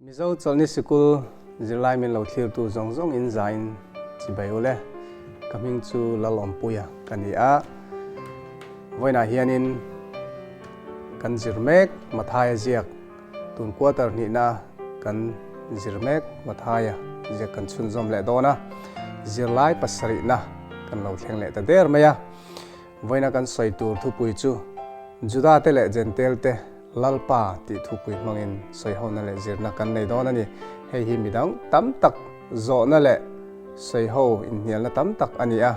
Mizo Chawlhni Sikul zirlai min lo thlirtu zawng zawng in zain chibai u le. Ka hming chu Lalawmpuia ka ni a. Vawiinah hianin kan zir mek Mathaia ziak tun quarter hnihna kan zir mek Mathaia ziak kan chhunzawm leh dawn a. Zirlai pasarihna kan lo thleng leh ta der mai a. Vawiina kan sawi tur thupui chu Juda-te leh Jentail-te Lalpa tih thupui hmangin sawihona leh zirna kan nei dawn a ni. Hei hi midang tam tak zawhna leh sawiho inhnialna tam tak a ni a.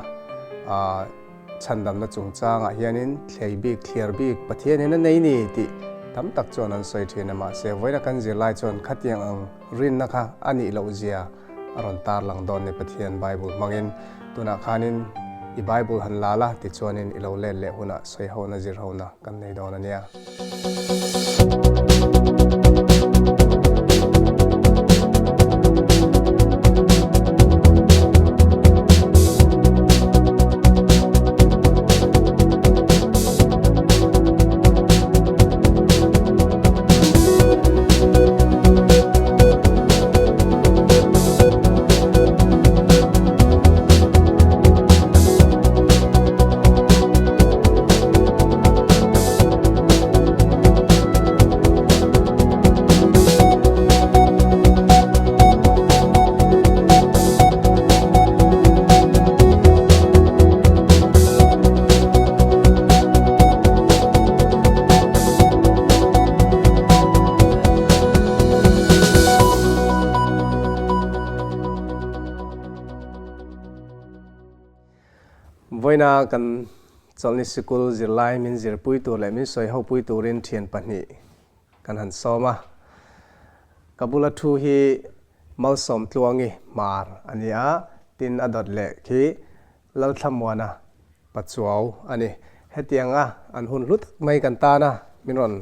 Chhandamna chungchangah hianin thlei bik, thliar bik Pathianin a nei ni tih tam tak chuan an sawi thin a, mahse vawiina kan zirlai chuan khatiang ang rinna kha a nih loh zia a rawn tar lang dawn ni Pathian Bible hmangin. Tunah khanin i Bible han la la tichuanin i lo let leh hunah sawihona zirhona kan nei dawn a nia. Vawiina kan Chawlhni Sikul zirlai min zirpui tur leh min sawi hopui turin thian pahnih kan han sawm a. Ka bula thu hi Malsawmtluangi Hmar a ni a, tin a dawt leh khi Lalthlamuana Pachuau a ni. Hetianga an hun hlu tak mai kan tan a, min rawn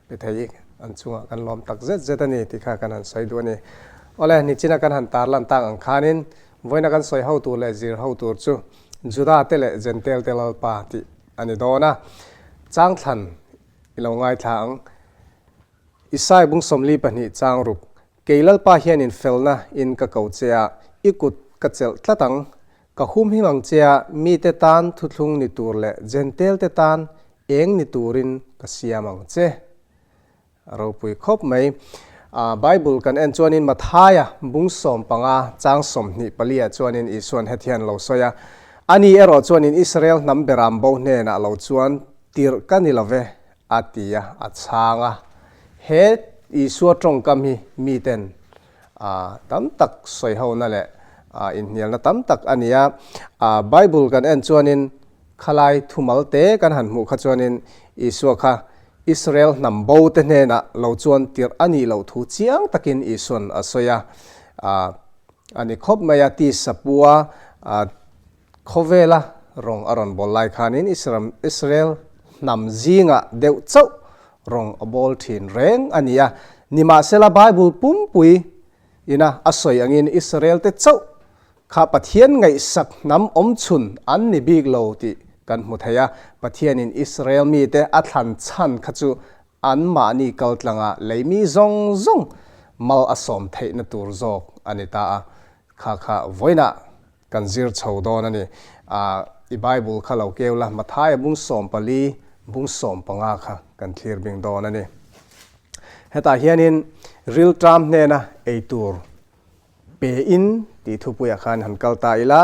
pe thei an chungah kan lawm tak zet zet a ni tih kha kan han sawi duh a ni. Awle, nichina kan han tar lan tak ang khanin vawiina kan sawi ho tur leh zir ho tur chu Juda te leh Jentail te Lalpa tih a ni dawn a. Changthlan i lo ngaithla ang. Isai bung 42 chang ruk, Kei Lalpa hianin felna in ka ko che a, i kut ka chelh tlat ang. Ka hum him ang che a, mite tan thuthlung ni tur leh Jentail te tan eng ni turin ka siam ang che. A ropui khawp mai. Bible kan en chuanin Mathaia bung 15 chang 24 ah chuanin Isuan hetihian lo sawi a, Ani erawh chuanin Israel hnam beram bo hnenah lo chuan tirh ka ni lo ve, a ti a, a chhang a. He Isua tawngkam hi miten tam tak sawihona leh inhnialna tam tak a ni a. Bible kan en chuanin khalai thumal te kan han hmuh kha chuanin Isua kha Israel hnam bo te hnenah lo chuan tirh a nih loh thu chiang takin Isuan a sawi a. A ni khawp mai a, tisa pua Khawvela rawng a rawn bawl lai khanin Israel hnam zingah deuh chauh rawng a bawl thin reng a ni a. Nimahsela Bible pumpui ina a sawi angin Israel te chauh kha Pathian ngaihsak hnam awmchhun an ni bik lo tih kan hmu thei a. Pathianin Israel mite a thlan chhan kha chu anmahni kaltlanga leimi zawng zawng mal a sawm theihna tur zawk a ni ta a. Kha kha vawiinah Kan zir chho dawn a ni. Ah, i Bible kha lo keu la, Mathaia bung 14, bung 15 kha kan thlir bing dawn a ni. Hetah hianin rilṭam hnena ei tur pe in tih thupuiah khan han kal ta ila,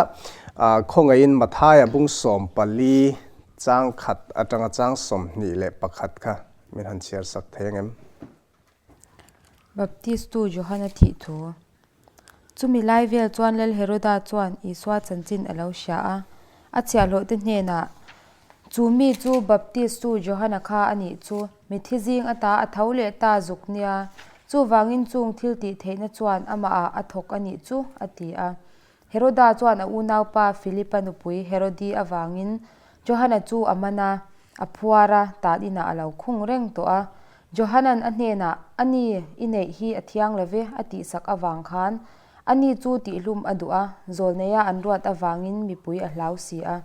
ah, khawngaihin Mathaia bung 14 chang khat atanga chang 21 kha min han chhiar sak thei ang em? Baptistu Johana thih thu. Chumi lai vel chuan Lal Heroda chuan Isua chanchin a lo hria a, a chhiahhlawhte hnenah, Chu mi chu Baptistu Johana kha a nih chu, mithi zing ata a tho leh ta zuk nia, chuvangin chung thil tih theihna chuan amahah a thawk a nih chu, a ti a. Heroda chuan a unaupa Philipa nupui Herodi avangin Johana chu a man a, a phuar a, tan inah a lo khung reng tawh a. Johanan a hnenah, A ni, i neih hi a thiang lo ve, a tihsak avang khan a ni chu tihlum a duh a, zawlneia an ruat avangin mipui a hlau si a.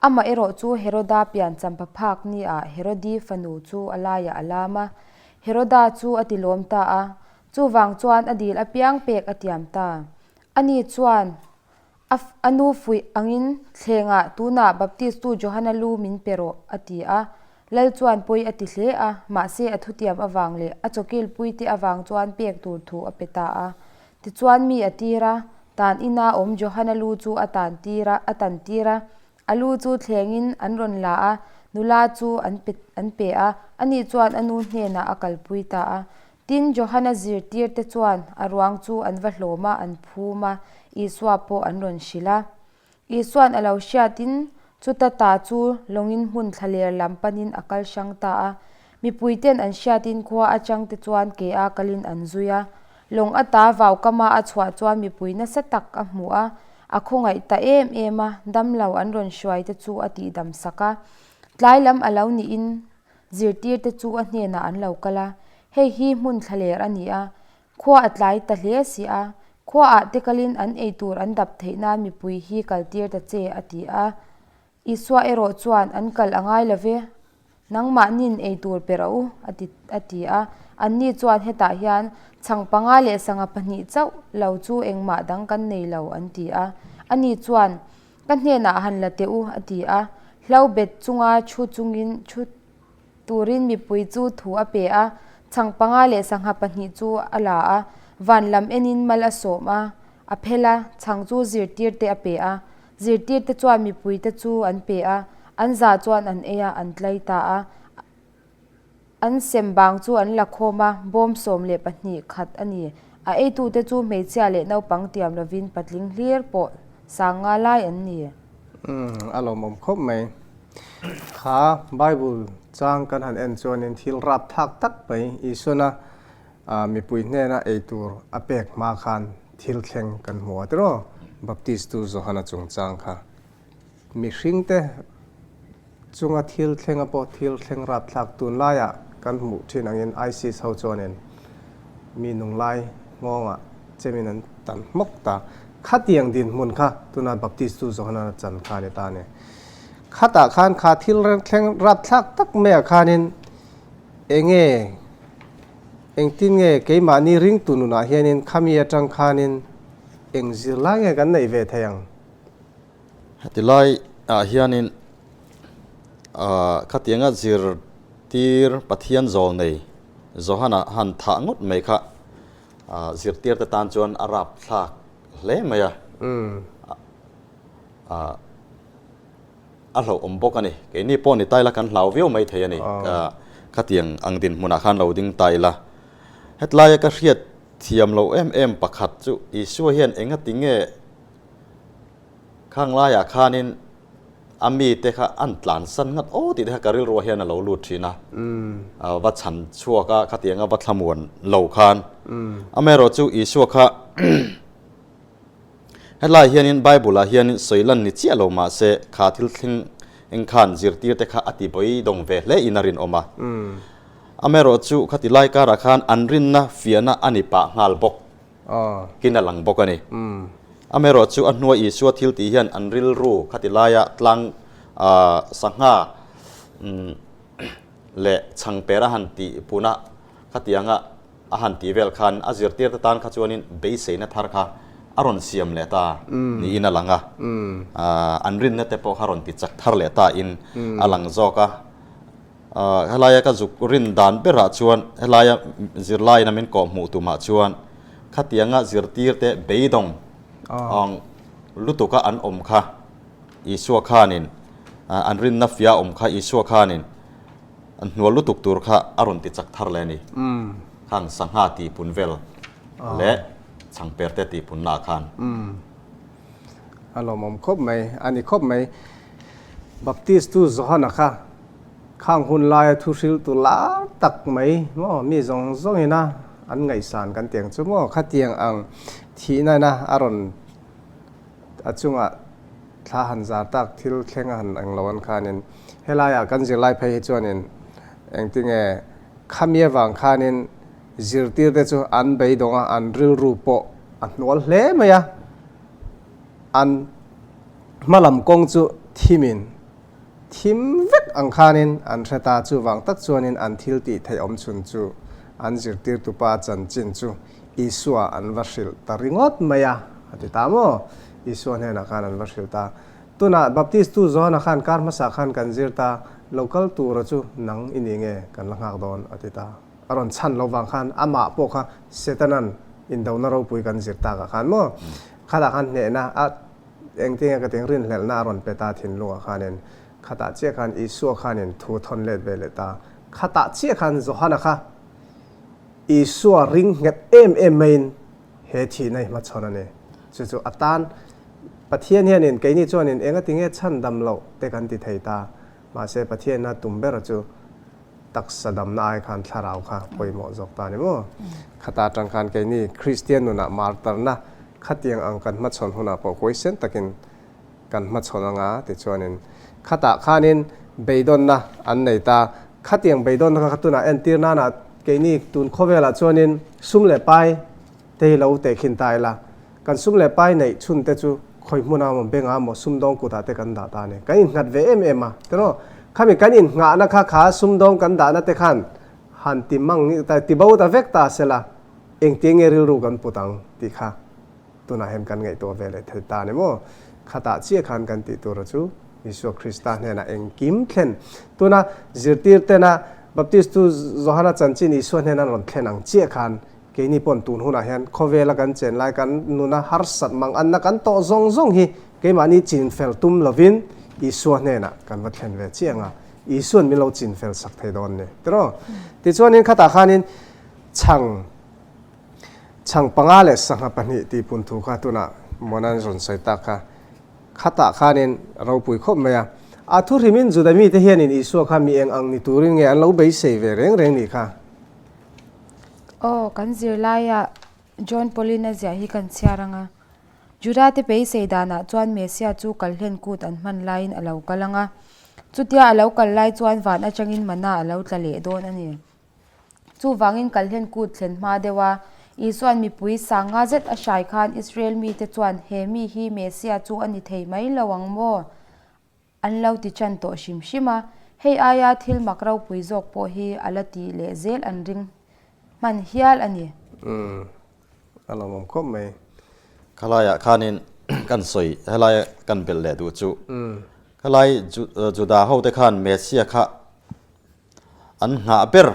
Amah erawh chu Heroda pian champa phak niah Herodi fanu chu a laiah a lam a. Heroda chu a tilawm ta a. Chuvang chuan a dil apiang pek a tiam ta. Ani chuan a a nu fuih angin thlengah tunah Baptistu Johana lu min pe rawh a ti a. Lal chuan pawi a ti hle a, mahse a thutiam avang leh a chawkilpuite avang chuan pek tur thu a pe ta a. Tichuan mi a tir a, tan ina awm Johana lu chu a tan tir a, a tan tir a. A lu chu thlengin an rawn la a, nula chu an pe an pe a, ani chuan a nu hnenah a kalpui ta a. Tin, Johana zirtirte chuan a ruang chu an va hlawm a, an phum a, Isua pawh an rawn hrilh a. Isua'n a lo hriatin chuta ta chu lawngin hmun thlaler lam panin a kal hrang ta a. Mipuite'n an hriatin khua atangte chuan ke a kalin an zui a. Lawng ata vau kama a chhuah chuan mipui nasa tak a hmu a, a khawngaih ta em em a, damlo an rawn hruaite chu a tihdam sak a. Tlai lam a lo nihin zirtirte chu a hnenah an lo kal a, Hei hi hmun thlaler a ni a, khua a tlai ta hle si a, khuaah te kalin an ei tur an dap theih nan mipui hi kaltir ta che, a ti a. Isua erawh chuan an kal a ngai lo ve, nangmahnin ei tur pe rawh u, a ti a ti a. Anni chuan hetah hian chhang panga leh sangha pahnih chauh lo chu engmah dang kan nei lo, an ti a. Ani chuan, Ka hnenah han la teh u, a ti a. Hlo bet chunga thu chungin thu turin mipui chu thu a pe a, chhang panga leh sangha pahnih chu a la a, van lam enin mal a sawm a, a phel a, chhang chu zirtirte a pe a, zirtirte chuan mipuite chu an pe a, an za chuan an ei a, an tlai ta a, an sem bang chu an la khawm a, bawm 12 khat a ni. A eitute chu hmeichhia leh naupang tiam lovin patling hlir pawh sang nga lai an ni. Umm, a lawmawm khawp mai. Kha Bible chang kan han en chuanin thil rap thak tak mai Isuana mipui hnena ei tur a pek hma khan thil thleng kan hmu a tiraw? Baptistu Johana chungchang kha mihringte chunga thil thlenga pawh thil thleng rap thlak tunlaiah kan hmuh thin angin ISIS ho chuanin mi nunglai nghawngah chemin an tan hmawk ta. Khatiang dinhmun kha tuna Baptistu Johana chan kha a ni ta a ni. Khatah khan kha thil thleng rapthlak tak maiah khanin enge engtin nge keimahni ringtu nunah hianin khami atang khanin eng zirlai nge kan neih ve thei ang? Heti laiah hianin khatianga zirtir Pathian zawl nei Johana han thah ngawt mai kha zirtirte tan chuan a rapthlak hle mai a. A hlauhawm bawk a ni. Keini pawh ni ta ila kan hlau viau mai thei a ni. Khatiang ang dinhmunah khan lo ding ta ila. Hetlaia ka hriat thiam loh em em pakhat chu Isua hian engati nge khang laiah khanin a mite kha an tlansan ngat aw tih te kha ka rilruah hian a lo lut thin a. Va chhan chhuak a khatianga va thlamuan lo khan. Amaherawhchu Isua kha Helai hianin Bible-ah hianin sawi lan ni chiah lo mah se, kha thil thleng eng khan zirtirte kha a ti beidawng ve hle in a rinawm a. Amaherawhchu khati lai karah khan an rinna fiahna a ni pah nghal bawk kin a lang bawk a ni. Amaherawhchu a hnua Isua thil tih hian an rilru khati laia tlang sangha leh chhangper a han tih puna khatianga a han tih vel khan a zirtirte tan kha chuanin beiseina thar kha a rawn siam leh ta niin a lang a, an rinna te pawh kha rawn ti chak thar leh ta in a lang zawk a. Helaia ka zuk rin dan berah chuan helaia zirlaiin a min kawh hmuh tumah chuan khatianga zirtirte beidawng ang lutuka an awm kha Isua khanin an rinna fia awm kha Isua khanin An hnual lutuk tur kha a rawn ti chak thar leh a ni. Khang sangha tih pun vel leh chhangper te tih punna ah khan. A lawmawm khawp mai, a ni khawp mai. Baptist tu Johana kha khang hun laia thu hriltu lar tak mai maw mi zawng zawngin a an ngaihsan kan tiang chu maw khatiang ang thihna ina a rawn a chungah thla han zar tak thil thleng a han eng lo an khanin Helaiah kan zirlai phei hi chuanin engtinge khami avang khanin zirtirte chu an beidawng a, an rilru pawh a hnual hle mai a, an hmalam kawng chu thimin thim vek ang khanin an hre ta. Chuvang tak chuanin an thil tih theih awm chhun chu an zirtirtupa chanchin chu Isua an va hrilh ta ringawt mai a, a ti ta maw? Isua hnenah khan an va hrilh ta. Tunah Baptistu Johana khan kar hmasa khan kan zir ta, lo kal tura chu nang i ni nge kan la nghak dawn, a ti ta. A rawn chhan lo vang khan amah pawh kha Setanan indona ropui kan zir takah khan maw? Khatah khan hnehna a engtinge ka ting rinhlelhna a rawn pe ta thinlungah khanin khatah chiah khan Isua khanin thu thawn let ve leh ta. Khatah chiah khan Johana kha Isua ring nghet em em maiin he thihna hi hmachhawn a ni. Chu chu a tan Pathian hianin keini chuanin engatinge chhandam loh te kan ti thei ta. Mahse Pathianna tum bera chu taksa damna ai khan thlarau kha pawimawh zawk ta a ni maw? Khata atang khan keini Kristian nunah martarna khatiang ang kan hmachhawn hunah pawh huaisen takin kan hmachhawn anga tichuanin khatah khanin beidawnna an nei ta. Khatiang beidawnna kha tunah entir nana keini tun khawvelah chuanin sum leh pai te hi lo tehkhin ta ila. Kan sum leh pai neih chhun te chu khawi hmun a maw bank ah maw sumdawng kut ah te kan dah ta a ni. Kan innghat ve em em a, tiraw? Khami kan innghahna kha kha sumdawng kan dahna te khan han ti mang ta ti bo ta vek ta sela engtiang nge rilru kan put ang tih kha tunah hian kan ngaihtuah ve leh thei ta a ni maw? Khatah chiah khan kan tih tura chu Isua Krista hnenah engkim thlen. Tuna zirtir tena Baptistu Johana chanchin Isua hnena an rawn thlen ang chiah khan Keini pawn tun hunah hian khawvela kan chen lai kan nuna harsat mang anna kan tawh zawng zawng hi keimahni chinfel tum lovin Isua hnenah kan va thlen ve chiang a, Isua'n min lo chinfel sak thei dawn ni tiraw? Tichuanin khatah khanin chhang chhang panga leh sangha pahnih tih pun thu kha tunah Mona'n rawn sawi tak kha khatah khanin ropui khawp mai a. A thu hrimin Juda mite hianin Isua kha mi eng ang ni turin nge an lo beisei ve reng reng ni kha? Aw, kan zirlaiah John Paulin a ziah hi kan chhiar ang a. Juda-te beisei danah chuan Messiah chu kalhlen kut an hman laiin a lo kal ang a. Chutia a lo kal lai chuan van atangin mana a lo tla leh dawn a ni. Chuvangin kalhlen kut thlen hma deuh a, Isua'n mipui sanga zet a hrai khan Israel mite chuan he mi hi Messiah chu a ni thei mai lo ang maw? An lo ti chan tawh hrim hrim a, hei aia thil mak ropui zawk pawh hi a la tih leh zel an ring hman hial a ni. Umm, a lawmawm khawp mai. Khalaiah khanin kan sawi helai kan belh leh duh chu. Khalai Juda hote khan Messiah kha an nghah ber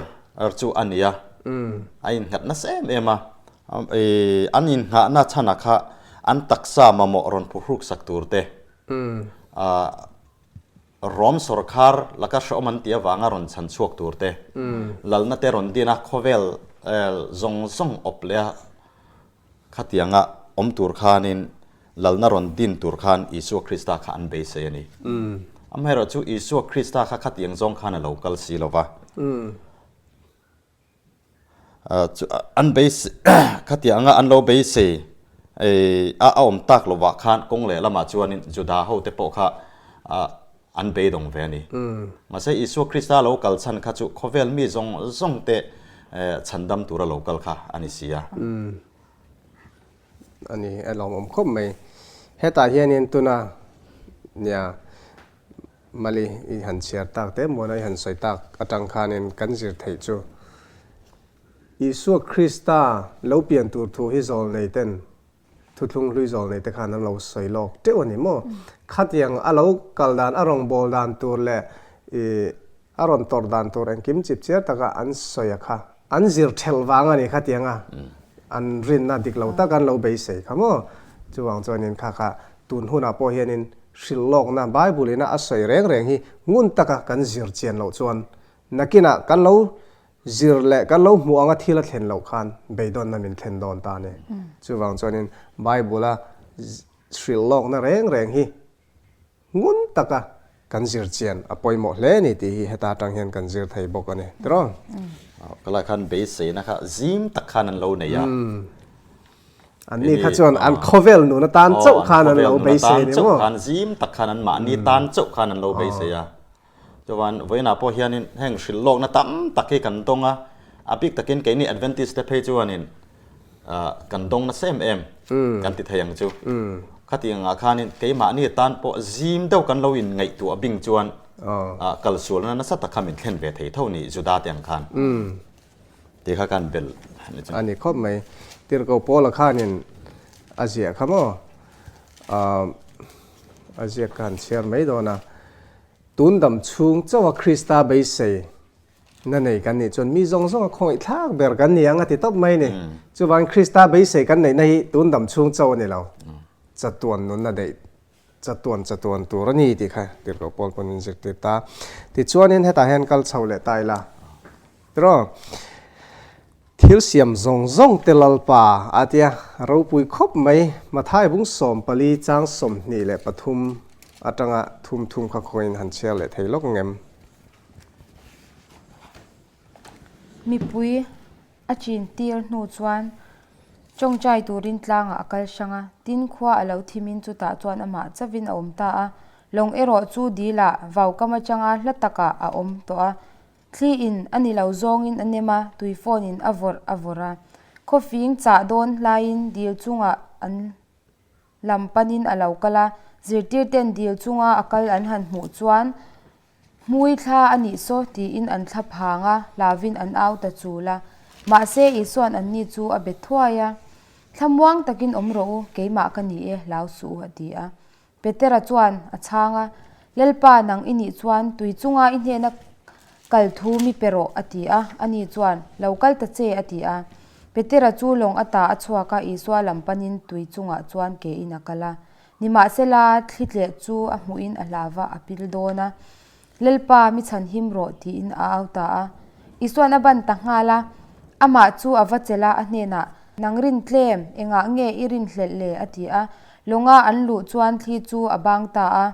chu a ni a, a innghat nasa em em a, an innghahna chhanah kha an taksa mamawh rawn phuhruk sak tur te, Rom sawrkhar laka hrehawm an tih avanga rawn chhan chhuak tur te, lalna te rawn din a, khawvel zawng zawng awp leh a Khatianga awm tur khanin lalna rawn din tur khan Isua Krista kha an beisei a ni. Amaherawhchu Isua Krista kha khatiang zawng khan a lo kal si lo va. An beisei khatianga an lo beisei a awm tak lovah khan kawng lehlamah chuanin Juda hote pawh kha an beidawng ve a ni. Mahse Isua Krista lo kal chhan kha chu khawvel mi zawng zawng te chhandam tura lo kal kha a ni si a. A ni, a lawmawm khawp mai. Hetah hianin tuna nia Mali i han chhiar tak te muana i han sawi tak atang khanin kan zir theih chu Isua Krista lo pian tur thu hi zawl nei ten Thuthlung hlui zawl nei te khan an lo sawi lawk teuh a ni maw? Khatiang a lo kal dan, a rawn bawl dan tur leh ih a rawn tawrh dan tur engkim chip chiar taka an sawi a kha. An zir thelh vang a ni khatiang a, an rinna dik lo tak an lo beisei kha maw? Chuvang chuanin kha kha tun hunah pawh hianin hrilh lawkna Bible ina a sawi reng reng hi ngun taka kan zir chian loh chuan nakinah kan lo Zir leh kan lo hmuh anga thil a thlen loh khan beidawnna min thlen dawn ta a ni. Chuvang chuanin Bible-a hrilh lawkna reng reng hi ngun taka kan zir chian a pawimawh hle a ni tih hi heta atang hian kan zir thei bawk a ni. Tiraw? Kalai khan beiseina kha zim tak khan an lo nei a. Anni kha chuan an khawvel nun atan chauh khan an lo beisei a ni maw? Zim tak khan an mahni tan chauh khan an lo beisei a. Chuan vawiinah pawh hianin heng hrilh lawkna tam tak hi kan dawng a, a bik takin keini Adventist te phei chuanin kan dawng nasa em em kan ti thei ang chu. Khati angah khanin keimahni tan pawh zim deuh kan lo inngaihtuah bing chuan kalsualna nasa tak kha min thlen ve thei tho ni Juda te ang khan. Tih kha kan belh a ni chu. A ni khawp mai. Tirhkoh Paula khanin a ziah kha maw? A ziak ka han chhiar mai dawn a. Tun dam chhung chauha Krista beisei na nei kan nih chuan mi zawng zawng a khawngaih thlak ber kan ni ang a ti tawp mai a ni. Chuvangin Krista beisei kan neihna hi tun dam chhung chauh a ni lo. Chatuan nunna daih chatuan chatuan tur a ni tih kha Tirhkoh Paul pawn min zirtir ta. Tichuanin hetah hian kal chho leh ta ila. Tiraw? Thil siam zawng zawng te Lalpa a tia ropui khawp mai. Mathai bung 14 chang 23 atanga thum thum kha khawiin han chhiar leh thei lawk ngem. Mipui a chin tir hnu chuan tawngtai turin tlangah a kal hrang a, tin khua a lo thimin chutah chuan amah chavin a awm ta a. Lawng erawh chu dilah vaukam atanga hla takah a awm tawh a, thli in a ni lo zawngin a nem a, tui phone in a vawrh a vawrh a. Khawfing chah dawn hlaiin dil chungah an lam panin a lo kal a, zirtirten dil chunga a kal an han hmuh chuan Hmui thla a nih saw tiin an thla phang a, hlauvin an au ta chul a. Mahse Isua'n anni chu a bet thuai a, Thlamuang takin awm rawh u, keimah ka ni e, hlau suh u a ti a. Petera chuan a chhang a, Lalpa nang i nih chuan tui chunga i hnena kal thu mi pe rawh a ti a. Ani chuan, Lo kal ta che a ti a. Petera chu lawng ata a chhuak a, Isua lam panin tui chungah chuan kein a kal a. Nimahsela, thli tleh chu a hmuhin a hlava a pil dawn a, Lalpa, mi chhan him rawh, tiin a au ta a. Isua'n a ban ta nghal a, amah chu a va chelh a, a hnenah, Nang rin tlem, engah nge i rinhlelh le? a ti a. Lawnga an luh chuan thli chu a bang ta a.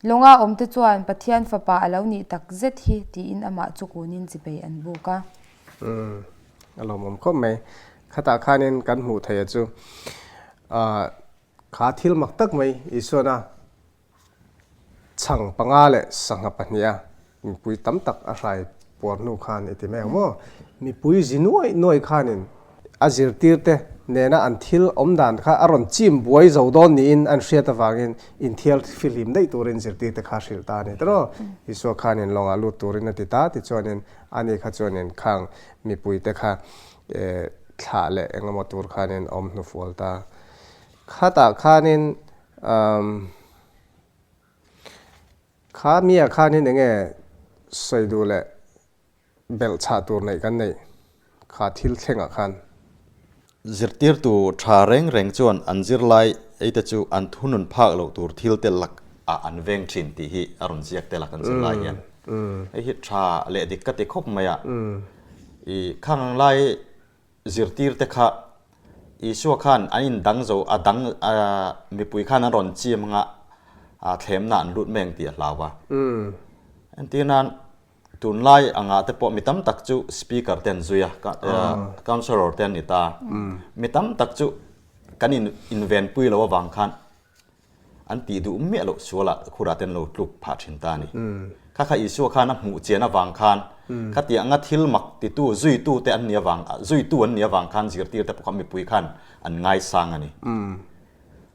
Lawnga awmte chuan, Pathian fapa a lo nih tak zet hi, tiin amah chu kunin chipei an buk a. Umm, a lawmawm khawp mai. Khatah khanin kan hmuh theih a chu. Kha thil mak tak mai Isuana chhang panga leh sangha pahniha mipui tam tak a hrai puar hnu khan i ti mai ang maw? Mipui zi nuai nuai khanin a zirtirte nena an thil awm dan kha a rawn chim buai zo dawn niin an hriat avangin inthial fihlim daih turin zirtirte kha a hrilh ta a ni tawh. Isua khanin lawngah lut turin a ti ta tichuanin ani kha chuanin khang mipuite kha thlah leh engemaw tur khanin a awm hnufual ta. Khatah khanin umm kha miah khanin enge sawi duh leh belh chhah tur neih kan neih kha thil thlengah khan. Zirtirtu tha reng reng chuan an zirlai eite chu an thunun phak loh tur thil te lak ah an veng thin tih hi a rawn ziak tel a kan zirlai hian. Hei hi tha leh dik ka ti khawp mai a. I khang lai Zirtirte kha Isua khan an indang zo, a dang mipui khan an rawn chim anga thlemna an lut mai ang tih a hlau a. Entir nan tunlai angah te pawh mi tam tak chu speaker te an zui a, counsellor te an ni ta. Mi tam tak chu kan invenpui lo avang khan An tih duh miah loh sualah khurah te an lo tluk phah thin ta a ni. Kha kha Isua khan a hmuh chian avang khan khatianga thil mak titu zuitu te an nih avang zuitu an nih avang khan zirtir te pawh kha mipui khan an ngaisang a ni.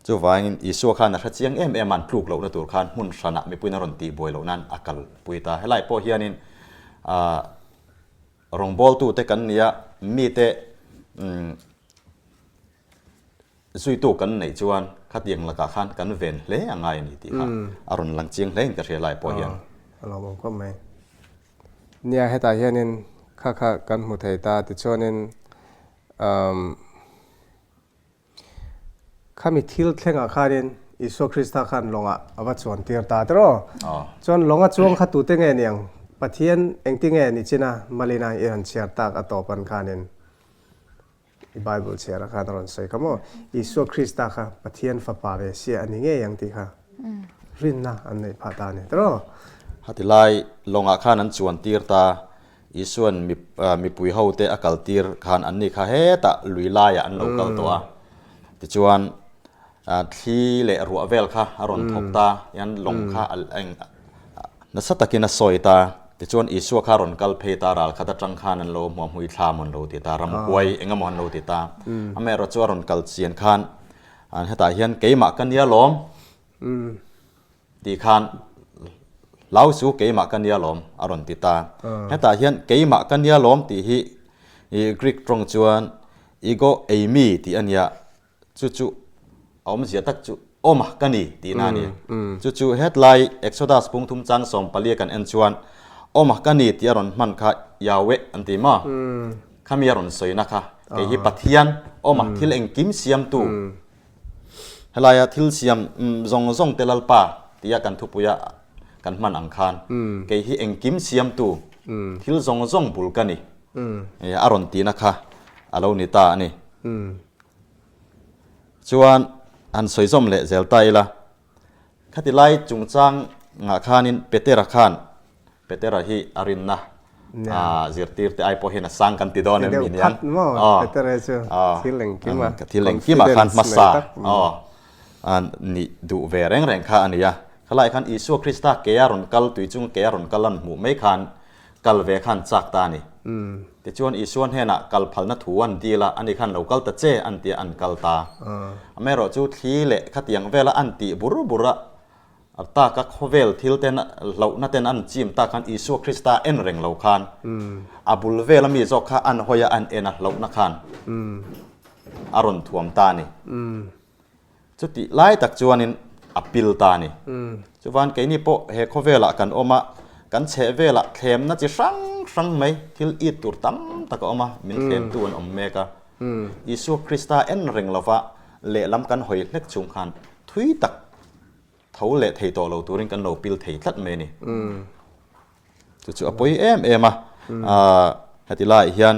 Chuvangin Isua khan a hre chiang em em a an tluk lohna tur khan hmun hranah mipuiin a rawn tihbuai loh nan a kalpui ta. Helai pawh hianin ah rawngbawltute kan nia mite Zuitu kan neih chuan khatiang lakah khan kan ven hle a ngai a ni tih kha a rawn lang chiang hle in ka hria lai pawh hian. A lo awm khawp mai. Nia hetah hianin kha kha kan hmu thei ta tichuanin umm khami thil thlengah khanin Isua Krista khan lawngah a va chuan tir ta tiraw? Chuan lawnga chuang kha tute nge niang? Pathian engtinge ni china Malina i han chhiar tak a tawp an khanin I Bible chhiar ah khan a rawn sawi kha maw? Isua Krista kha Pathian fapa ve sia a ni ngei ang tih kha rinna an neih phah ta a ni tiraw? Hati lai lawngah khan an chuan tir ta, Isua'n mipui ho te a kal tir khan anni kha hetah lui laiah an lo kal tawh a. Tichuan thli leh ruah vel kha a rawn thawk ta, hian lawng kha eng nasa takin a sawi ta. Tichuan Isua kha a rawn kal phei ta, ral khat atang khan an lo hmuahmui thla maw an lo ti ta, ramhuai eng emaw an lo ti ta. Amaherawh chu a rawn kal chian khan hetah hian keimah ka nia lawm tih khan hlau chu keimah ka nia lawm a rawn ti ta. Hetah hian keimah ka nia lawm tih hi. I Greek tawng chuan ego eimi tih a nia, chu chu a awmzia tak chu awm a ka ni tihna a ni. Chu chu hetlai Exodus pungthum chang 14 kan en chuan awm a ka ni tih a rawn hman kha Yahweh an ti maw? Khami a rawn sawina kha kei hi Pathian awm a thil engkim siamtu helaia thil siam zawng zawng te Lalpa tia kan thupuia kan hman ang khan kei hi engkim siamtu thil zawng zawng bul ka ni a rawn tihna kha a lo ni ta a ni. Chuan han sawi zawm leh zel ta ila, khati lai chungchang ngah khanin Petera khan, Petera hi a rinna zirtir te ai pawh hian a sang kan ti dawn em mi niang? Thil engkima khan hmasa nih duh ve reng reng kha a ni a. Khalai khan Isua Krista ke a rawn kal, tui chunga ke a rawn kal an hmuh mai khan kal ve khan chak ta a ni. Tichuan Isua hnenah kal phalna thu an dil a, ani khan lo kal ta che an tia an kal ta. Amaherawh chu thli leh khatiang vela an tih bur bur a, taka khawvel thil ten hlauhna ten an chim tak khan Isua Krista en reng lo khan a bul vela mi zawk kha an hawi a, an en a hlauhna khan a rawn thuam ta a ni. Chutih lai tak chuanin a pil ta a ni. Chuvan keini pawh he khawvelah kan awm a, kan chheh velah thlemna chi hrang hrang mai thil it tur tam tak a awm a, min thlemtu an awm mek a. Isua Krista en reng lova lehlam kan hawi hlek chung khan thui tak tho leh thei tawh lo turin kan lo pil thei tlat mai a ni. Chu chu a pawi em em a, heti laiah hian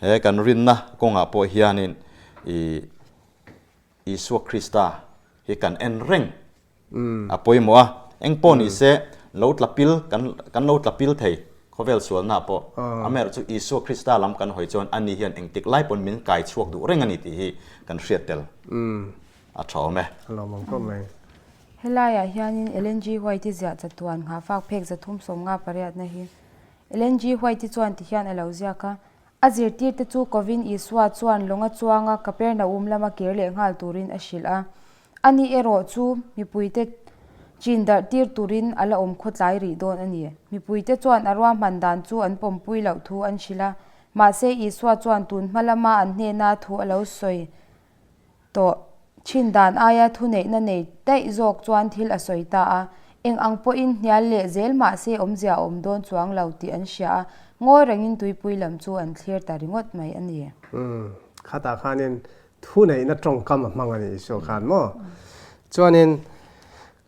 he kan rinna kawngah pawh hianin ih Isua Krista hi kan en reng a pawimawh a, eng pawh ni se lo tla pil kan kan lo tla pil thei khawvel sualna pawh amaherawh chu Isua Krista lam kan hawi chuan ani hian engtik lai pawn min kai chhuak duh reng a ni tih hi kan hriat tel a tha awm e. A lawm ang khawp mai. Helaiah hianin Ellen G. White-i ziah chatuan nghahfak phek 358 hi Ellen G. White-i chuan tihian a lo ziak a, A zirtirte chu kovin Isua chuan lawnga chuanga Kapernaum lama kir leh nghal turin a hrilh a. Ani erawh chu mipuite chin darh tir turin a la awm khawtlai rih dawn a ni. Mipuite chuan a ruahman dan chu an pawmpui loh thu an hrilh a. Mahse Isua chuan tun hma lama an hnena thu a lo sawi tawh thin dan aia thuneihna nei daih zawk chuan thil a sawi ta a, eng ang pawhin hnial leh zel mah se awmzia a awm dawn chuang lo tih an hria a, ngawi rengin tuipui lam chu an thlir ta ringawt mai a ni. Umm, khatah khanin thuneihna tawngkam a hmang a ni Isua khan maw? Chuanin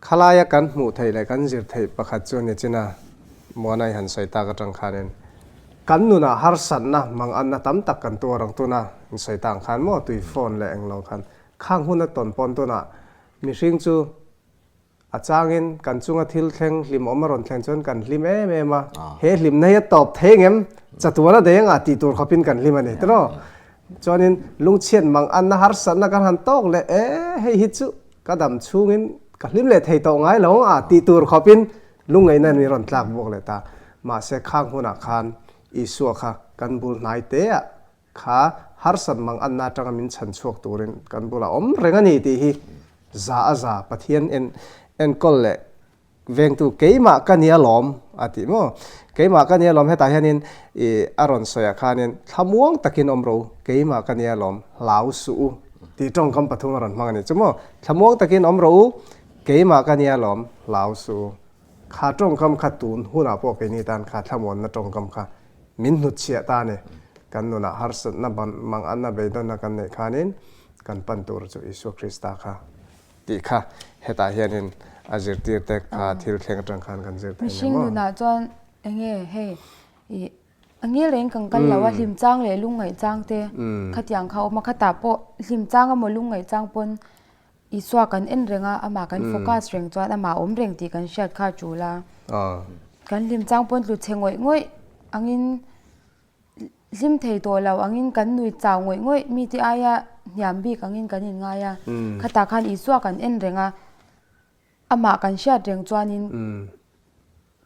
khalaia kan hmuh theih leh kan zir theih pakhat chu ni china Muanai han sawi tak atang khanin kan nunah harsatna manganna tam tak kan tuar ang tuna in sawi tak ang khan maw tui phone leh englo khan khang hun a tawn pawn tunah mihring chu a changin kan chunga thil thleng hlim awm a rawn thlen chuan kan hlim em em a, he hlimna hi a tawp thei ngem chatuan a dei anga tih tur khawpin kan hlim a ni tiraw? Chuanin lungchhiat manganna harsatna kan han tawk leh e hei hi chu ka dam chhungin ka hlim leh thei tawh ngai lo ang a tih tur khawpin lungngaihna ni rawn tlak buak leh ta. Mahse khang hunah khan Isua kha kan bul hnai te ah kha harsat manganna atanga min chhan chhuak turin kan bulah awm reng a ni tih hi za a za Pathian en enkawl leh Vengtu keimah ka nia lawm a ti maw? Keimah ka nia lawm hetah hianin i a rawn sawiah khanin thlamuang takin awm ro keimah ka nia lawm hlau suh u tih tawngkam pathum a rawn hmang a ni chu maw? Thlamuang takin awm ro u keimah ka nia lawm hlau suh u. Kha tawngkam kha tun hunah pawh keini tan kha thlamuanna tawngkam kha min hnutchhiah ta a ni. Kan nunah harsatna manganna beidawnna kan neih khanin kan pan tur chu Isua Krista kha Tih kha hetah hianin a zirtirte kha thil thleng atang khan kan zir thei nia maw? Mihring nunah chuan enge hei ih a ngil reng kan kal lo a, hlim chang leh lungngaih chang te khatiang kha a awm a, khatah pawh hlim chang emaw lungngaih chang pawn Isua kan en reng a, amah kan focus reng chuan amah awm reng tih kan hriat kha a tul a. Kan hlim chang pawn tlu chhe ngawih ngawih angin Hlim thei tawh lo angin kan nui chau ngawih ngawih, mite aia hniam bik angin kan inngai a. Khatah khan Isua kan en reng a, amah kan hriat reng chuanin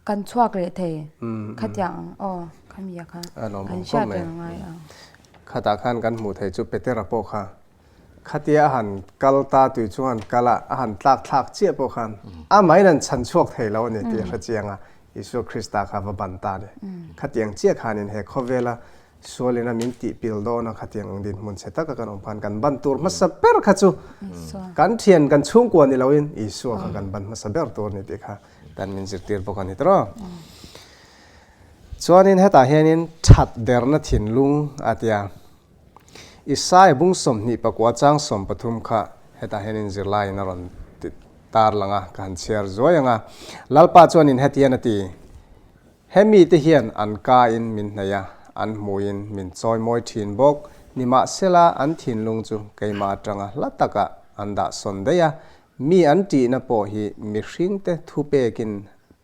kan chhuak leh thei. Khatiang ang aw khami a kha kan hriat reng a ngai ang. Khatah khan kan hmuh theih chu Petera pawh kha khatia a han kal ta tui chung han kal a, a han tlak thlak chiah pawh khan amahin an chhan chhuak thei lo a ni tih a hre chiang a, Isua Krista kha va ban ta a ni. Khatiang chiah khanin he khawvela. Sualin a min tih pil dawn a khatiang ang dinhmun chhe taka kan awm khan kan ban tur hmasa ber kha chu kan thian kan chhungkua ni loin Isua kha kan ban hmasa ber tur a ni tih kha dan min zirtir bawk a ni tawh. Chuanin hetah hianin that derna thinlung a tia Isaiah bung 24 chang 13 kha hetah hianin zirlaiin a rawn ti tar lang a, ka han chhiar zuai ang a. Lalpa chuanin hetian a ti, Hemi te hian an kain min hnaih a, an hmuin min chawimawi thin bawk. Nimahsela an thinlung chu keimah atanga hla takah an dah sawn daih a, mi an tihna pawh hi mihringte thupekin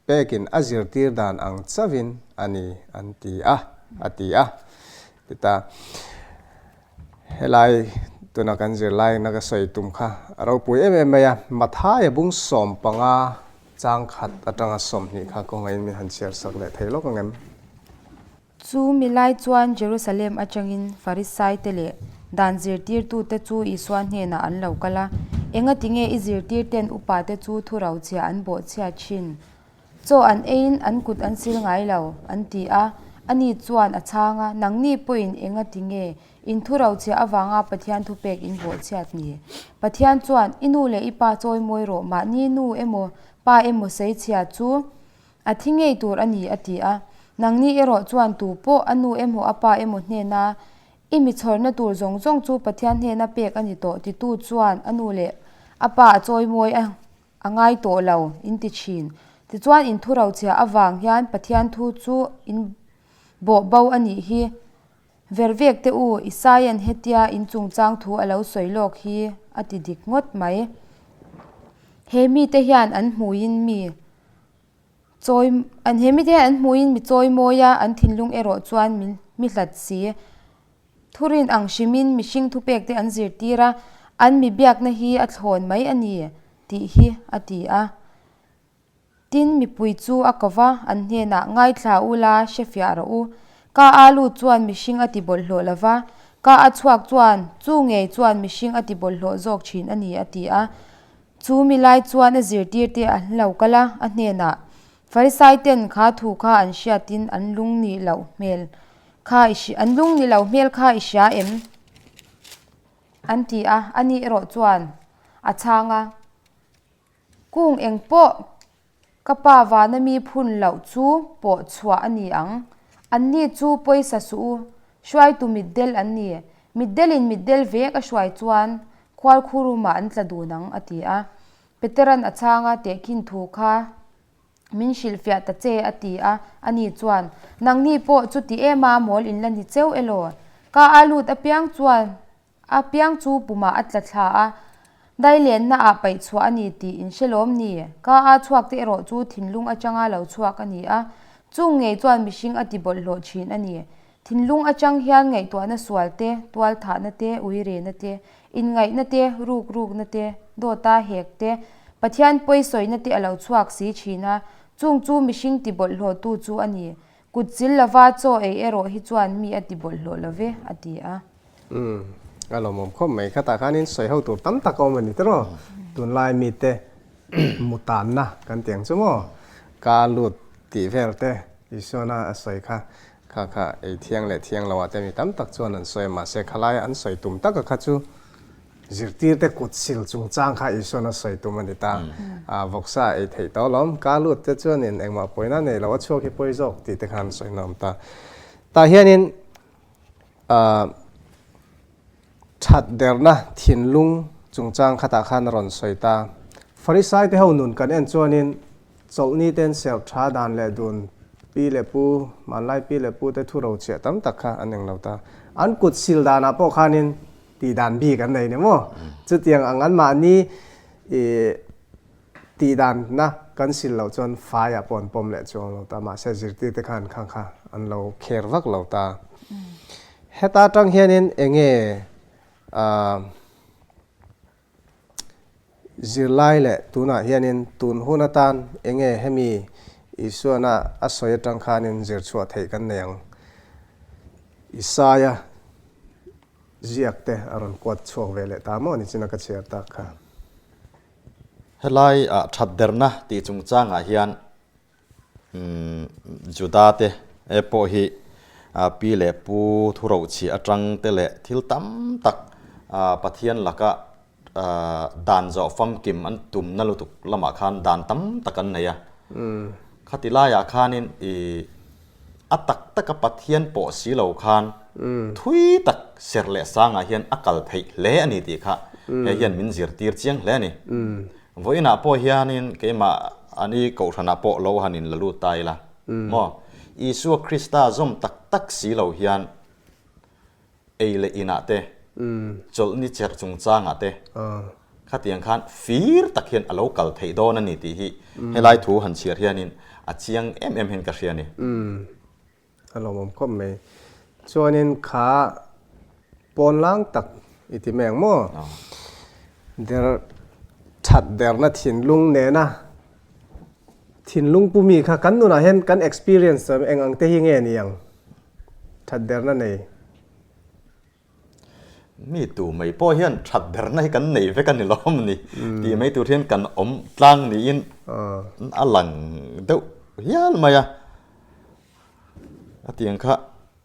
pekin a zirtir dan ang chauhin a ni an ti a, a ti a. Tita helai tuna kan zirlaina ka sawi tum kha a ropui em em mai a, Mathaia bung 15 chang khat atanga 20 kha kawngaiin min han chhiar sak leh thei lawk ang em? Chu mi lai chuan Jerusalem atangin Farisaite leh dan zirtirtute chu Isua hnenah an lo kal a, Engatinge i zirtirten upate chu thurauchhia an bawhchhia thin? Chaw an eiin an kut an sil ngai lo, an ti a. Ani chuan a chhang a, Nangni pawhin engatinge in thurauchhia avanga Pathian thupek in bawhchhiat ni? Pathian chuan, I nu leh i pa chawimawi rawh, mahni nu emaw pa emaw seichhia chu A thi ngei tur a ni, a ti a. Nangni erawh chuan tu pawh a nu emaw a pa emaw hnena i mi chhawrna tur zawng zawng chu Pathian hnena pek a ni tawh titu chuan a nu leh a pa a chawimawi a a ngai tawh lo, in ti thin. Tichuan in thurochhia avang hian Pathian thu chu in bawh bo a nih hi. Vervek te u, Isaia'n hetia in chungchang thu a lo sawi lawk hi a ti dik ngawt mai. He mite hian an hmuiin mi chawi an he mite hian an hmuiin mi chawi mawi a, an thinlung erawh chuan min mi hlat si. Thurin ang hrimin mihring thupek te an zirtir a, an mi biakna hi a thlawn mai a ni tih hi a ti a. Tin, mipui chu a ko va, an hnenah, Ngaithla u la, hre fiah rawh u. Ka a lut chuan mihring a ti bawlhhlawh lo va, ka a chhuak chuan chu ngei chuan mihring a ti bawlhhlawh zawk thin a ni, a ti a. Chu mi lai chuan a zirtirte an lo kal a, a hnenah, Farisaiten kha thu kha an hriatin an lung nih loh hmel kha i an lung nih loh hmel kha i hria em? An ti a, ani erawh chuan a chhang a. Kung eng pawh ka pa vana mi phun loh chu pawh chhuah a ni ang. Anni chu pawisa suh u, hruaitu mitdel an ni. Mitdelin mitdel vek a hruai chuan khualkhu room-ah an tla dun ang, a ti a. Peteran a chhang a, Tehkhin thu kha min hrilhfiah ta che, a ti a. Ani chuan, Nangni pawh chuti em a, mawl in la ni cheu elaw? Ka a lut apiang chuan A piang chu pumah a tla thla a, dailenna ah paih chhuah a ni tih in hre lawm ni? Ka a chhuak te erawh chu thinlung atanga lo chhuak a ni a, chung ngei chuan mihring a ti bawlhhlawh thin a ni. Thinlung atang hian ngaihtuahna sual te, tualthahna te, uirena te, inngaihna te, rukrukna te, dawta hek te, Pathian pawisawina te a lo chhuak si thin a, chung chu mihring ti bawlhhlawhtu chu a ni. Kut chil lova chaw ei erawh hi chuan mi a ti bawlhhlawh lo ve, a ti a. Umm, a lawmawm khawp mai. Khatah khanin sawi ho tur tam tak a awm a ni tiraw? Tunlai mite mutanna kan ti ang chu maw? Ka lut tih vel te Isuana a sawi kha, kha kha ei thiang leh thiang loah te mi tam tak chuan an sawi a, mahse khalaia an sawi tum taka kha chu Zirtirte kut sil chungchang kha Isuan a sawi tum a ni ta. Vawksa ei theih tawh alawm. Ka lut te chuanin engmah pawina nei lo, a chhuak hi pawi zawk tih te khan sawi nawm ta. Tah hianin that derna thinlung chungchang khatah khan a rawn sawi ta. Farisai te ho nun kan en chuanin chawlhni ten serh tha dan leh dun pi leh pu, hmanlai pi leh pu te thu rochhiah tam tak kha an eng lo ta. An kut sil danah pawh khanin Tih dan bik an nei ni maw? Chutiang ang anmahni ih tih danna kan sil loh chuan faiah pawh an pawm leh chuang lo ta, mahse zirtirte khan khang kha an lo kher vak lo ta. Heta atang hianin enge ah Zirlai leh tunah hianin tun hun atan enge hemi Isuana a sawi atang khanin zir chhuah theih kan nei ang? Isaia ziak te a rawn kuat chhuak ve leh ta maw nichin a ka chhiar tak kha. Helai ah that derna tih chungchangah hian Juda te pawh hi pi leh pu thurochhiah atang te leh thil tam tak Pathian laka dan zawh famkim an tumna lutuk lamah khan dan tam tak an nei a. Khati laiah khanin i a tak taka Pathian pawh si lo khan thui tak ser leh sangah hian a kal theih hle a ni tih kha hei hian min zirtir chiang hle a ni. Vawiinah pawh hianin keimah ani kohhranah pawh lo han in la lut ta ila maw? Isua Krista zawm tak tak si lo hian ei leh inah te, chawlhni cherh chungchangah te khatiang khan fir tak hian a lo kal theih dawn a ni tih hi helai thu han chhiar hianin a chiang em em hian ka hria a ni. A lawmawm khawp mai. Chuanin kha pawn lang tak i ti mai ang maw? Der that derna thinlung nena thinlung pumi kha kan nunah hian kan experience eng ang te hi nge ni ang? That derna nei. Mi tu mai pawh hian that derna hi kan nei vek a ni lawm ni tih mai tur hian kan awm tlang niin a lang deuh hial mai a. A tiang kha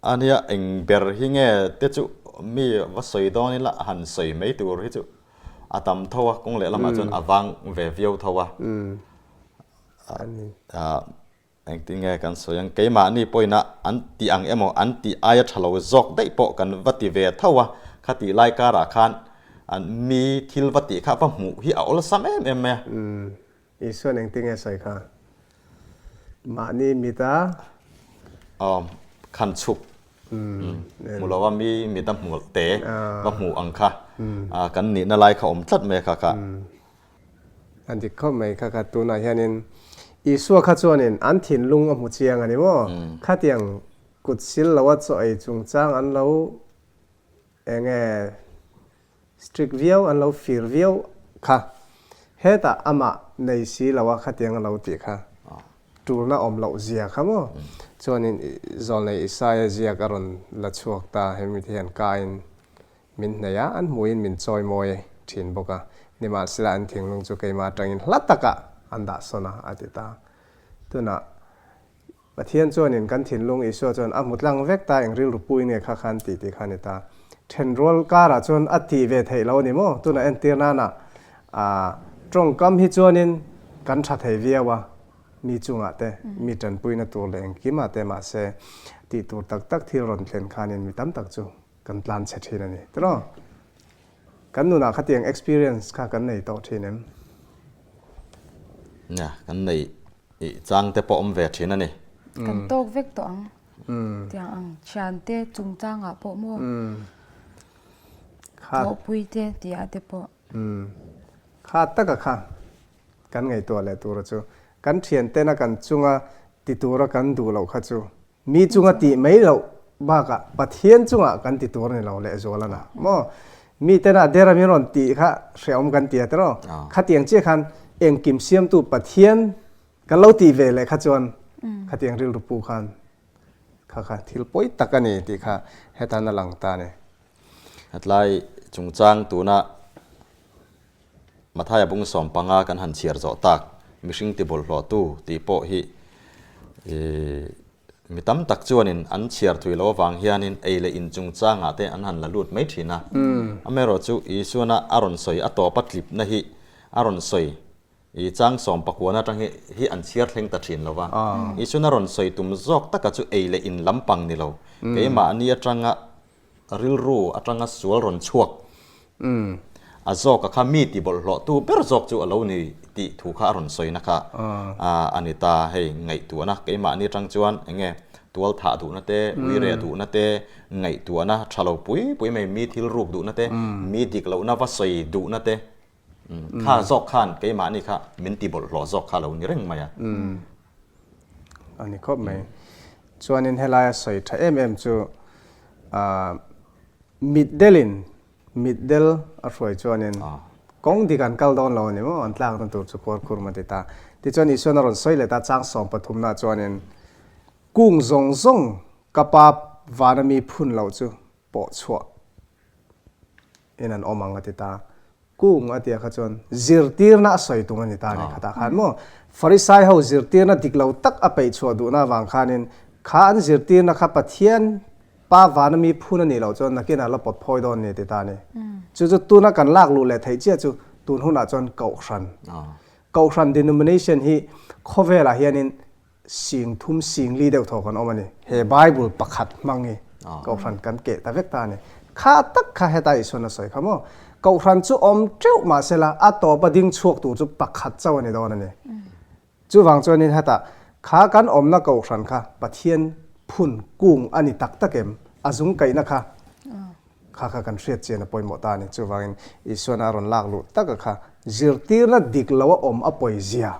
a nia eng ber hi nge te chu mi va sawi dawn ila han sawi mai tur hi chu a tam tho a, kawng leh lamah chuan a vang ve viau tho a. Engtin nge kan sawi ang? Keimahni pawhin a an tih ang emaw an tih aia tha lo zawk daih pawh kan va ti ve tho a, khatih lai karah khan an mi thil va tih kha va hmuh hi a awlsam em em mai a. Umm, Isuan engtin nge sawi kha? Mahni mita. Awm, khan chhuk hmu lo a, mi mita hmuh te va hmuh ang kha kan nihna lai kha awm tlat mai a kha kha. A dik khawp mai kha kha tunah hianin Isua kha chuanin an thinlung a hmu chiang a ni maw? Khatiang kut sil loa chaw ei chungchang an lo eng nge strict viau, an lo fir viau kha. Hetah amah nei si loa khatiang a lo tih kha tulna awm loh zia kha maw? Chuanin Zawlnei Isaia ziak a rawn la chhuak ta, hemi te hian kain Min hnaih a, an hmuhin min chawi mawi thin bawk a, nimahsela an thinglung chu keimah atangin hla takah an dah sawn a, a ti ta. Tunah Pathian chuanin kan thinlung Isua chuan a hmu tlang vek ta, eng rilru pui nge kha khan tih tih kha a ni ta. Thenrual karah chuan a tih ve theih lo a ni maw? Tunah entir nana tawngkam hi chuanin kan tha thei viau a, mi chungah te, mi tanpuina tur leh engkimah te mahse tih tur tak tak thil rawn thlen khanin mi tam tak chu Kan tlan chhe thin a ni tiraw? Kan nunah khatiang experience kha kan nei tawh thin em? Nia, kan nei i chang te pawh awm ve thin a ni. Kan tawk vek tawh ang. Tiang ang thiante chungchangah pawh maw? Thawhpui te tih ah te pawh. Kha taka kha kan ngaihtuah leh tura chu kan thiantena kan chunga ti tura kan duh loh kha chu Mi chunga tih mai loh bakah Pathian chungah kan ti tur a ni lo lehzual a na maw? Mi tena dera min rawn tih kha hrehawm kan ti a tiraw? Khatiang chiah khan engkim siamtu Pathian kan lo tih ve leh kha chuan khatiang rilru pu khan kha kha thil pawi tak a ni tih kha hetan a lang ta a ni. Hetlai chungchang tuna Mathaia bung 15 kan han chhiar zawh tak, mihring ti bawlhhlawhtu tih pawh hi mi tam tak chuanin an chhiar thui loh avang hianin ei leh in chungchangah te an han la lut mai thin a. Amaherawhchu Isuana a rawn sawi a tawpa tlipna hi a rawn sawi i chang sawmpakuana atang hi hi an chhiar thleng ta thin lo va. Isuana rawn sawi tum zawk taka chu ei leh in lampang ni lo, keimahni atanga Rilru atanga sual rawn chhuak a zawk a kha mi ti bawlhhlawhtu ber zawk chu a lo ni tih thu kha a rawn sawina kha a ni ta. Hei ngaihtuahna keimahni atang chuan eng nge tual thah duhna te, uire duhna te, ngaihtuahna tha lo pui pui mai, mi thil ruk duhna te, mi dik lohna va sawi duhna te kha zawk khan keimahni kha min ti bawlhhlawh zawk kha a lo ni reng mai a. A ni khawp mai. Chuanin helaia sawi tha em em chu mitdelin mitdel a hruai chuanin kawng dik an kal dawn lo a ni maw? An tlakna tur chu khuar khur ma ti ta. Tichuan Isuan a rawn sawi leh ta chang 13 ah chuanin kung zawng zawng ka pa vana mi phun loh chu pawh chhuah in an awm ang a ti ta. Kung a tia kha chuan zirtirna a sawi tum a ni ta a ni khatah khan maw? Farisai ho zirtirna dik lo tak a peih chhuah duhna avang khanin Kha an zirtirna kha Pathian Pa vana mi phun a nih loh chuan nakinah la pawt phawi dawn ni ti ta a ni. Chu chu tuna kan lak luh leh theih chiah chu tun hunah chuan Kohhran. Kohhran denomination hi khawvelah hianin sing thum sing li deuh thaw kan awm a ni. He Bible pakhat hmang hi Kohhran kan keh ta vek ta a ni. Kha tak kha heta Isuan a sawi kha maw? Kohhran chu awm teuh mahsela a tawpa ding chhuak tur chu pakhat chauh a ni dawn a ni. Chuvang chuanin hetah kha kan awmna kohhran kha Pathian phun kung a ni tak tak em? A zung kaihna kha kha kha kan hriat chian a pawimawh ta a ni. Chuvangin Isuan a rawn lak luh taka kha zirtirna dik lo a awm a pawi zia.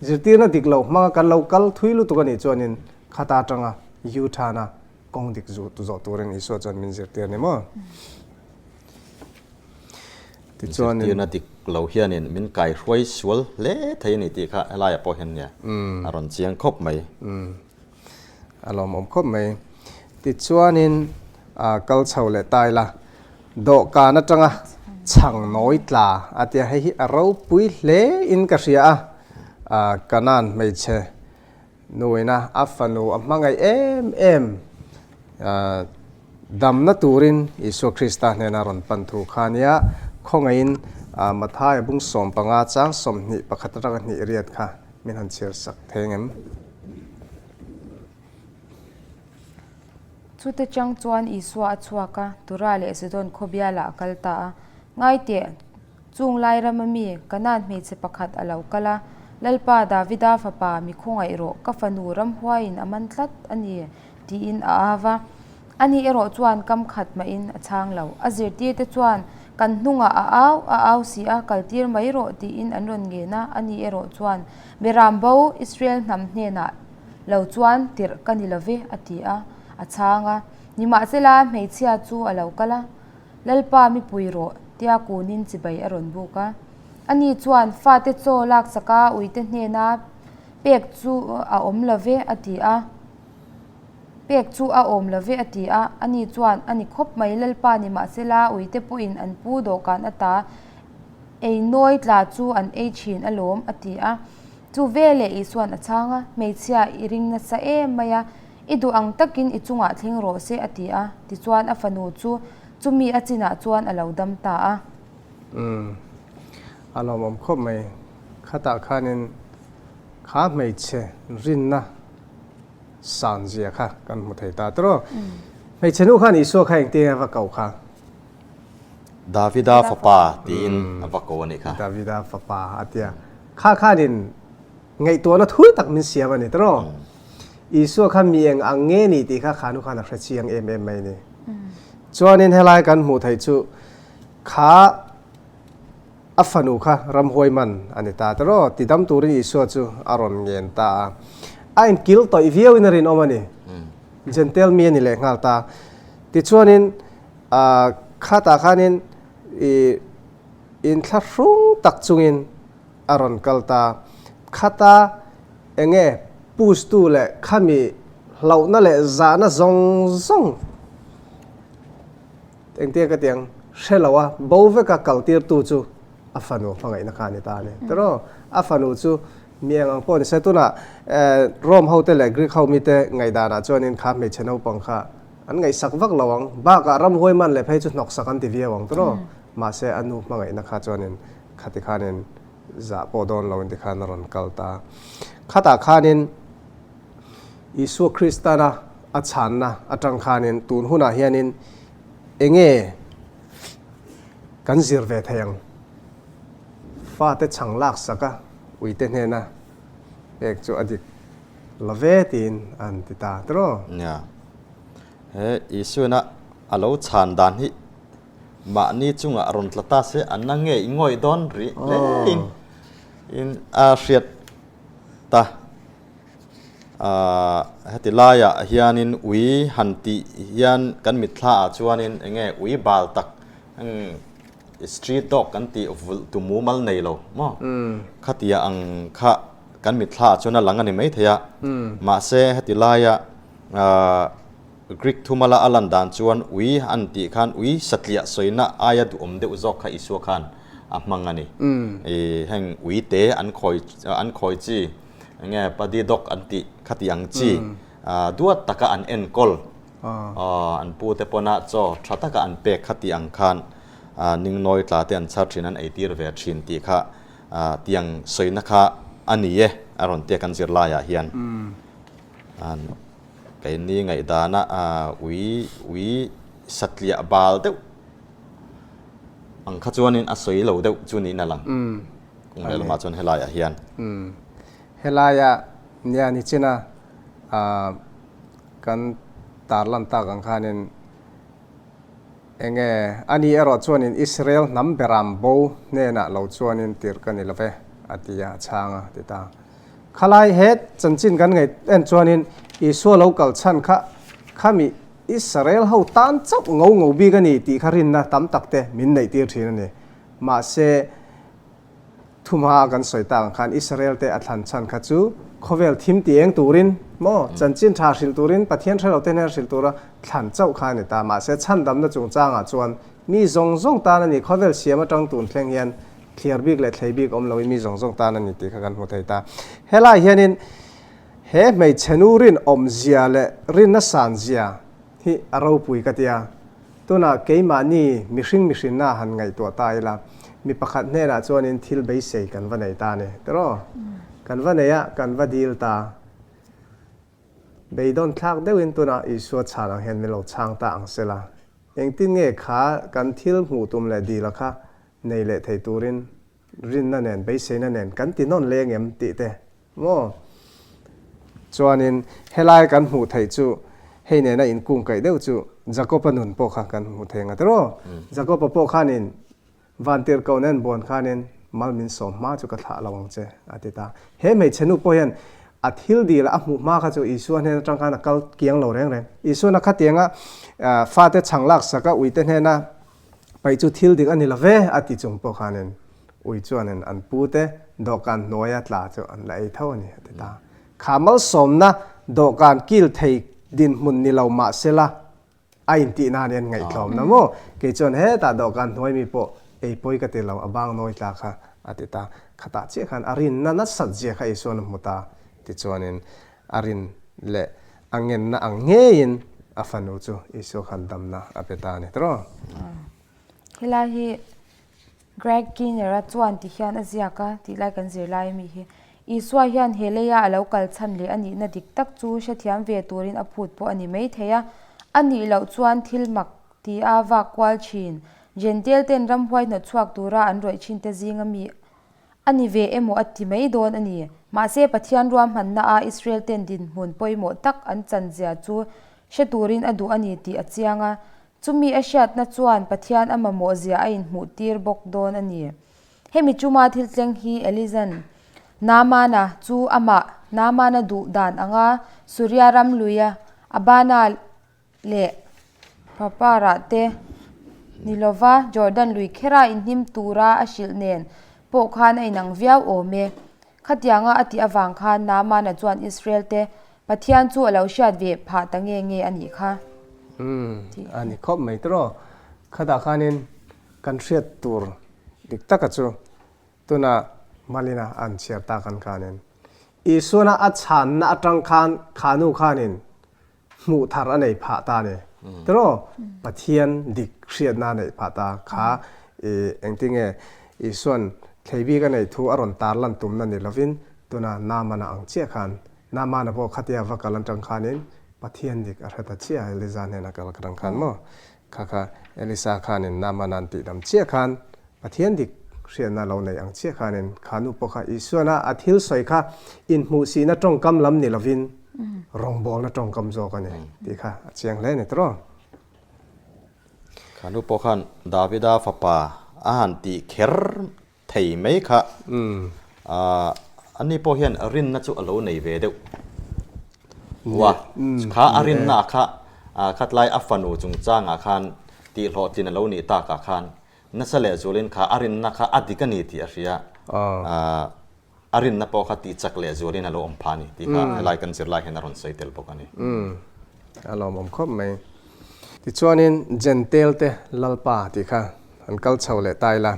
Zirtirna dik lo hmanga kan lo kal thui lutuk a nih chuanin khata atanga U-turn a kawng dik zawh turin Isua chuan min zirtir a ni maw? Tichuanin. Zirtirna dik lo hianin min kaihruai sual hle thei a ni tih kha helaiah pawh hian nia a rawn chiang khawp mai. A lawmawm khawp mai. Tichuanin kal chho leh ta ila dawhkan atanga chhang nawi tla a tia hei hi a ropui hle in ka hria a, Kanan hmeichhe Nuina a fanu a hmangaih em em damna turin Isua Krista hnena rawn pan thu kha nia khawngaihin Mathaia bung 15 chang 21 atanga hnih riat kha min han chhiar sak thei ang em? Chute chang chuan Isua a chhuak a, Tura leh Sidon khawbialah a kal ta a. Ngaiteh! Chung lai rama mi, Kanaan hmeichhe pakhat a lo kal a, Lalpa Davida fapa, mi khawngaih rawh, ka fanu ramhuaiin a man tlat a ni, tiin a au va. Ani erawh chuan kam khat mahin a chhang lo. A zirtirte chuan, Kan hnungah a au, a au si a, kaltir mai rawh, tiin an rawn ngen a. Ani erawh chuan, Beram bo, Israel hnam hnenah lo chuan tirh ka ni lo ve, a ti a, a chhang a. Nimahsela, hmeichhia chu a lo kal a. Lalpa mi pui rawh, tia kunin chibai a rawn buk a. Ani chuan, Fate chaw laksaka uite hnena pek chu a awm lo ve, a ti a. Pek chu a awm lo ve, a ti a. Ani chuan, A ni khawp mai, Lalpa ni mahsela uite pawhin an pu dawhkan ata ei nawi tla chu an ei thin alawm, a ti a. Chu veleh Isuan a chhang a, Hmeichhia i ring nasa em mai a, I duh ang takin i chungah thleng rawh se, a ti a. Tichuan a fanu chu chumi a chinah chuan a lo dam ta a. Umm, a lawmawm khawp mai. Khatah khanin kha hmeichhe rinna san zia kha kan hmu thei ta tawh. Hmeichhe nu khan Isua kha engtin a va ko kha? Davida fapa tiin a va ko a nih kha. Davida fapa a tia. Kha khanin Ngaihtuahna thui tak min siam a ni tawh. Isua kha mi eng ang nge ni tih kha khanu khan a hre chiang em em mai a ni. Chuanin helai kan hmuh theih chu kha a fanu kha ramhuai man a ni ta tawh. Tidam turin Isua chu a rawn ngen ta a. A inkil tawih viauin a rinawm a ni. Jentail mi a ni leh nghal ta. Tichuanin khatah khanin i inthlahrung tak chungin a rawn kal ta. Khata enge push tu leh khami hlauhna leh zahna zawng zawng engtia ka tiang hre lo a, bo veka kal tir tu chu a fanu hmangaihna kha a ni ta a ni. Tiraw? A fanu chu mi eng ang pawh ni se, tunah Rome ho te leh Greek ho mite ngaihdanah chuanin kha hmeichhe naupang kha an ngaihsak vak lo ang, bakah ramhuai man leh phei chu hnawksak an ti viau ang tiraw? Mahse a nu hmangaihna kha chuanin Khati khanin zah pawh dawn lo in tikhan a rawn kal ta. Khatah khanin Isua Kristana a chhanna atang khanin tun hunah hianin enge kan zir ve thei ang? Fate chhang lak sak a, uite hnena pek chu a dik lo ve tiin an ti ta tiraw? Nia. He Isuana a lo chhan dan hi Mahni chungah rawn tla ta se an na nge i ngawih dawn rih hle in in a hriat ta. Ahh heti laiah hianin ui han tih hian kan mitthla ah chuanin eng nge ui bal tak street dog kan tih vulh tu mumal nei lo maw khatia ang kha kan mitthla ah chuan a lang a ni maithei a mahse heti laia ahh Greek thumala a lan dan chuan ui an tih khan ui satliah sawina aia duhawm deuh zawk kha Isua khan a hmang a ni. I heng ui te an khawi an khawi chi enge padi dog an tih kha tih ang chi. Duat taka an enkawl, an pute pawna chaw tha taka an pek kha tih ang khan ningnawi tla te an chhar thin, an eitir ve thin tih kha tiang sawina kha a ni e a rawn tia kan zirlaiah hian. Keini ngaihdana ui ui satliah bal deuh ang kha chuanin a sawi lo deuh chu niin a lang. Kung leh lamah chuan helaiah hian. Helaia nia nichina kan tarlan tak ang khanin enge ani erawh chuanin Israel hnam beram bo hnenah lo chuanin tirh ka ni lo ve a ti a, a chhang a ti ta. Khalai he chanchin kan ngaih en chuanin Isua lo kal chhan kha khami Israel ho tan chauh ngo ngo bik a ni tih kha rinna tam tak te min neih tir thin a ni. Mahse, thumha a kan sawi tak ang khan Israel te a thlan chhan kha chu khawvel thim ti eng turin maw chanchin tha hrilh turin Pathian hrelo te hnen hrilh tura thlan chauh kha a ni ta. Mahse, chhandamna chungchangah chuan mi zawng zawng tan a ni. Khawvel siam atang tun thleng hian Thliar bik leh thlei bik awm loin mi zawng zawng tan a ni tih kha kan hmu thei ta. Helai hianin he hmeichhe nu rinawmzia leh rinna sanzia hi a ropui ka tia. Tunah keimahni mihring mihrinna han ngaihtuah ta ila, mi pakhat hnenah chuanin thil beisei kan va nei ta a ni tiraw? Kan va nei a, kan va dil ta. Beidawn thlak deuhin tunah Isua chhan ang hian min lo chhang ta ang sela. Engtin nge kha kan thil hmuh tum leh dila kha nei leh thei turin rinna nen, beiseina nen kan ti nawn leng em tih te maw? Chuanin helai kan hmuh theih chu hei nena inkung kaih deuh chu Jakob-a nun pawh kha kan hmu thei ngat rawh. Jakob-a pawh khanin Vantirhkoh nen buan khanin mal min sawm hma chu ka thlah lo ang che a ti ta. He hmeichhe nu pawh hian a thil dil a hmuh hma kha chu Isua hnen atang khan a kal kiang lo reng reng. Isuan a khatianga fate chhang laksak a uite hnena Paih chu thil dik a ni lo ve, a ti chung pawh khanin ui chuanin an pute dawhkan hnuaia tla chu an la ei tho a ni, a ti ta. Kha malsawmna dawhkan kil thei dinhmun ni lo mah sela a intih nan hian ngaihtlawmna maw? Kei chuan hetah dawhkan hnuai mi pawh ei pawi ka ti lo, a bang nawi tla kha, a ti ta. Khatah chiah khan a rinna nasat zia kha Isuan a hmu ta tichuanin A rin leh a ngenna ang ngeiin a fanu chu Isua khan damna a pe ta a ni tawh. Helai hi Greg Kinnear-a chuan ti hian a ziak a, tih lai kan zir lai ami hi. Isua hian he leia a lo kal chhan leh a nihna dik tak chu hrethiam ve turin a phut pawh a ni mai thei a. A nih loh chuan thil mak ti a vak kual thin. Jentail ten ramhuai hnawtchhuak tura an rawih thin te zinga mi A ni ve emaw a ti mai dawn a ni. Mahse, Pathian ruahmanna-a Israel ten dinhmun pawimawh tak an chan zia chu hre turin a duh a ni tih a chiang a. Chumi a hriatna chuan Pathian a mamawh zia a inhmuh tir bawk dawn a ni. Hemi chuma thil tleng hi Eliza'n Naamana chu amah Naamana duh dan anga Suria ram luia Abana leh Papara te ni lova Jordan lui khera inhnim tura a hrilh nen pawh khan a inang viau awm e. Khatianga a tih avang khan Naamana chuan Israel te Pathian chu a lo hriat ve phah ta nge nge a nih kha. Umm, a ni khawp mai tawh. Khatah khanin kan hriat tur dik taka chu tuna Malina an chhiar tak an khanin Isuana a chhanna atang khan khanu khanin hmuh thar a nei phah ta a ni. Tiraw? Pathian dik hriatna a neih phah ta kha i engtinge Isuan thlei bik a neih thu a rawn tar lan tumna ni lovin tuna Naamana ang chiah khan Naamana pawh khatia va kal atang khanin Pathian dik a hre ta chiah a Elisa hnena kal atang khan maw Kha kha Elisa khanin Naamana an tihdam chiah khan Pathian dik hriatna lo nei ang chiah khanin kha nu pawh kha Isuana a thil sawi kha inhmuhsihna tawngkam lam ni lovin rawngbawlna tawngkam zawk a ni tih kha a chiang hle a ni tawh. Kha nu pawh khan Davida fapa a han tih kher thei mai kha ani pawh hian rinna chu a lo nei ve deuh wa kha a rinna kha khatlai a fanu chungchangah khan tihhlawhtlin a lo nih takah khan nasa leh zualin kha a rinna kha a dik a ni tih a hria a rinna pawh kha tihchak leh zualin a lo awm phah a ni tih kha helai kan zirlai hian a rawn sawi tel bawk a ni. A lawmawm khawp mai. Tichuanin Jentail te Lalpa tih kha an kal chho leh ta ila.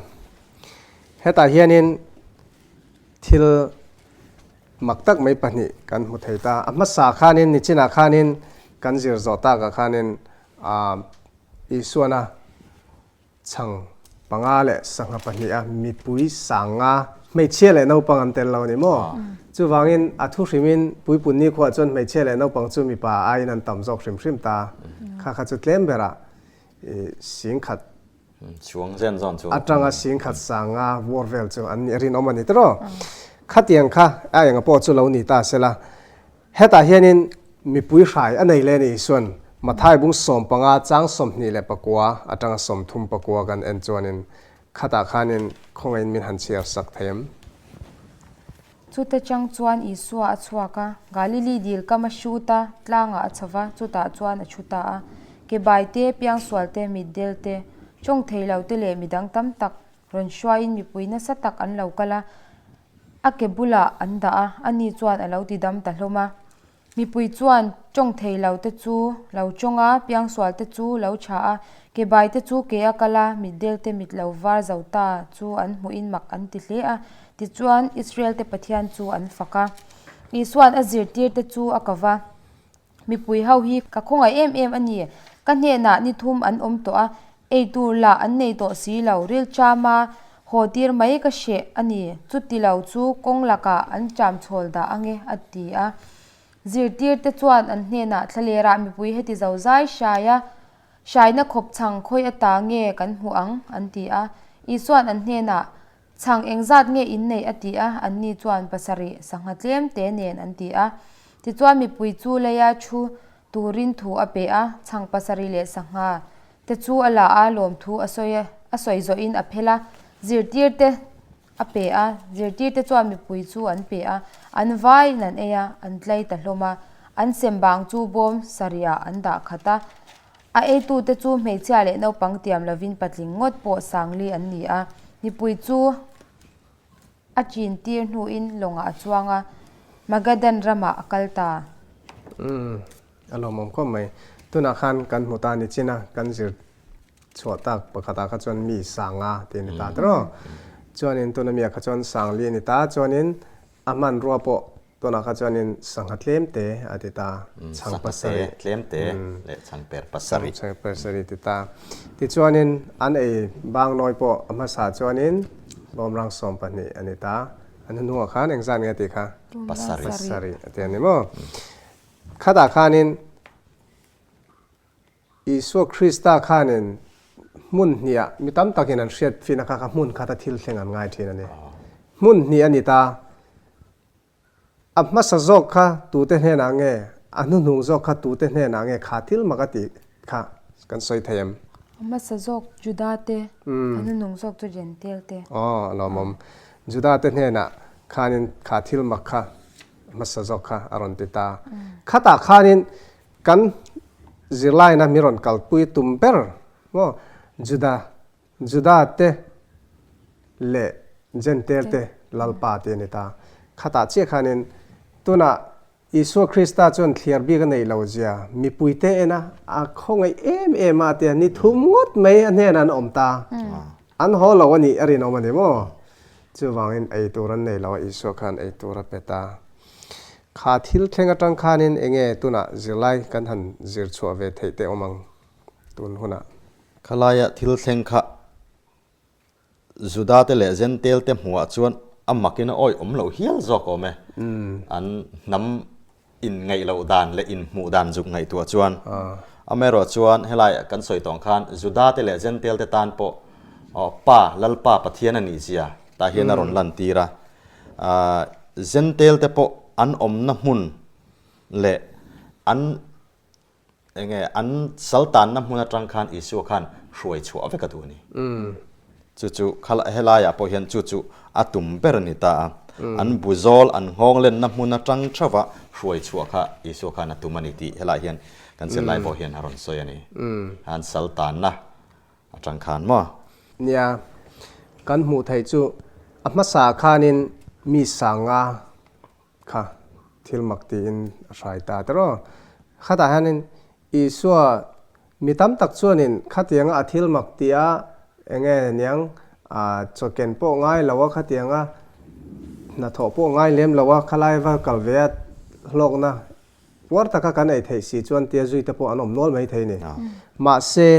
Hetah hianin thil Mak tak mai pahnih kan hmu thei ta. A hmasa khanin nichinah khanin kan zir zawh takah khanin Isuana chhang panga leh sangha pahniha mipui sanga hmeichhia leh naupang an tel lo a ni maw? Chuvangin a thu hrimin puipun nikhuah chuan hmeichhia leh naupang chu mipa aiin an tam zawk hrim hrim ta. Kha kha chu tlem berah singkhat Chuang zen zawn chu. Atanga singkhat sanga war vel chu an nih rinawm a ni tiraw. Khatiang kha a enga pawh chu lo ni ta sela. Hetah hianin mipui hrai a nei leh a ni Isuan Mathai bung 15 chang 24 atanga 39 kan en chuanin khatah khanin khawngaihin min han chhiar sak thei em? Chute chang chuan Isua a chhuak a, Galili dil kam a hrut a, tlangah a chho va, chutah chuan a thu ta a. Ke bai te, piangsual te, mitdel te, tawng thei lo te leh midang tam tak rawn hruaiin mipui nasa tak an lo kal a, a ke bulah an dah a, ani chuan a lo ti dam ta hlawm a. Mipui chuan tawng thei lo te chu lo tawng a, piangsual te chu lo tha a, ke bai te chu ke a kal a, mitdel te mit lo var zo ta chu an hmuhin mak an ti hle a. Tichuan, Israel te Pathian chu an fak a. Isua'n a zirtir te chu a kava. Mipui ho hi ka khawngaih em em a ni. Ka hnenah ni thum an awm tawh a, ei tur lah an nei tawh si lo. Rilchama haw tir mai ka hreh a ni. Chuti lo chu kawng lakah an ṭam chhawl dah ange, a ti a. Zirtirte chuan an hnenah thlalerah mipui heti zo zai hrai a, hraina khawp chhang khawi ata nge kan hmuh ang? an ti a. Isua'n an hnenah Chhang engzat nge in neih a ti a, anni chuan pasarih sangha tlem te nen an ti a. Tichuan mipui chu leia thu turin thu a pe a, chhang pasarih leh sangha te chu a la a, lawmthu a sawi a sawi zawhin a phel a, zirtir te a pe a, zirtir te chuan mipui chu an pe a, an vaiin an ei a, an tlai ta hlawm a, an sem bang chu bawm sarih ah an dah khat a. A eitute chu hmeichhia leh naupang tiam lovin patling ngawt pawh sangli an ni a, mipui chu a chin tir hnuin lawngah a chuang a, Magadan ramah a kal ta. Umm, a lawmawm khawp mai. Tunah khan kan hmu ta ni chin a, kan zir chhuah tak pakhatah kha chuan mi sanga tih a ni ta tiraw. Chuanin tuna miah kha chuan sangli a ni ta, chuanin A hmanrua pawh tunah kha chuanin sangha tlem te a ti ta, chhang pasarih. Sangha tlem te leh chhang per pasarih. Chhang per pasarih ti ta. Tichuanin an ei bang nawi pawh a hmasa chuanin bawmrang 12 a ni ta. A hnuhnungah khan engzat nge a tih kha? Pasarih. Pasarih a ti a ni maw? Khatah khanin Isua Krista khanin hmun hniah mi tam takin an hriat fihna kha kha hmun khata thil thleng an ngai thin a ni. Hmun hnih a ni ta. A hmasa zawk kha tute hnenah nge, a hnuhnung zawk kha tute hnenah nge kha thil mak a tih kha kan sawi thei em? A hmasa zawk Juda te, a hnuhnung zawk chu Jentail te. Aw, a lawmawm. Juda te hnenah khanin kha thil mak kha a hmasa zawk kha a rawn ti ta. Khatah khanin Kan zirlaina mi rawn kalpui tum ber maw Juda, Juda te leh Jentail te Lalpa tih a ni ta. Khatah chiah khanin tunah Isua Krista chuan thliar bik a neih lo zia mipui te en a, a khawngaih em em a tia ni thum ngawt mai a hnenah an awm ta. An haw lo a nih a rinawm a ni maw? Chuvangin ei tur an nei lo a, Isua khan ei tur a pe ta. Kha thil thleng atang khanin enge tunah zirlai kan han zir chhuah ve theih te awm ang tun hunah? Khalaia thil thleng kha Juda te leh Jentail te hmuhah chuan a makin a awih awm loh hial zawk awm e. An hnam inngaih loh dan leh inhmuh dan zuk ngaihtuah chuan. Amaherawh chuan helai kan sawi tawng khan Juda te leh Jentail te tan pawh Pa, Lalpa Pathian a nih zia tah hian a rawn lantir a. Jentail te pawh an awmna hmun leh an enge an saltanna hmun atang khan Isua khan hruai chhuah vek a duh a ni. Chu chu helaiah pawh hian chu chu a tum ber a ni ta a. An bu zawl an nghawng lenna hmun atang theuha hruai chhuah kha Isua khan a tum a ni tih helaiah hian kan zirlai pawh hian a rawn sawi a ni. An saltanna Atang khan maw? Nia, kan hmuh theih chu a hmasa khanin mi sanga kha thil mak tiin a hrai ta tiraw. Khatah hianin Isua mi tam tak chuanin khatianga a thil mak tia eng nge niang chawken pawh ngai lo a khatianga Hnathawh pawh ngai lem lo a, khalai va kal ve a hlawkna puar taka kan ei theih si chuan tia zui te pawh an awm nual mai thei ni. Mahse,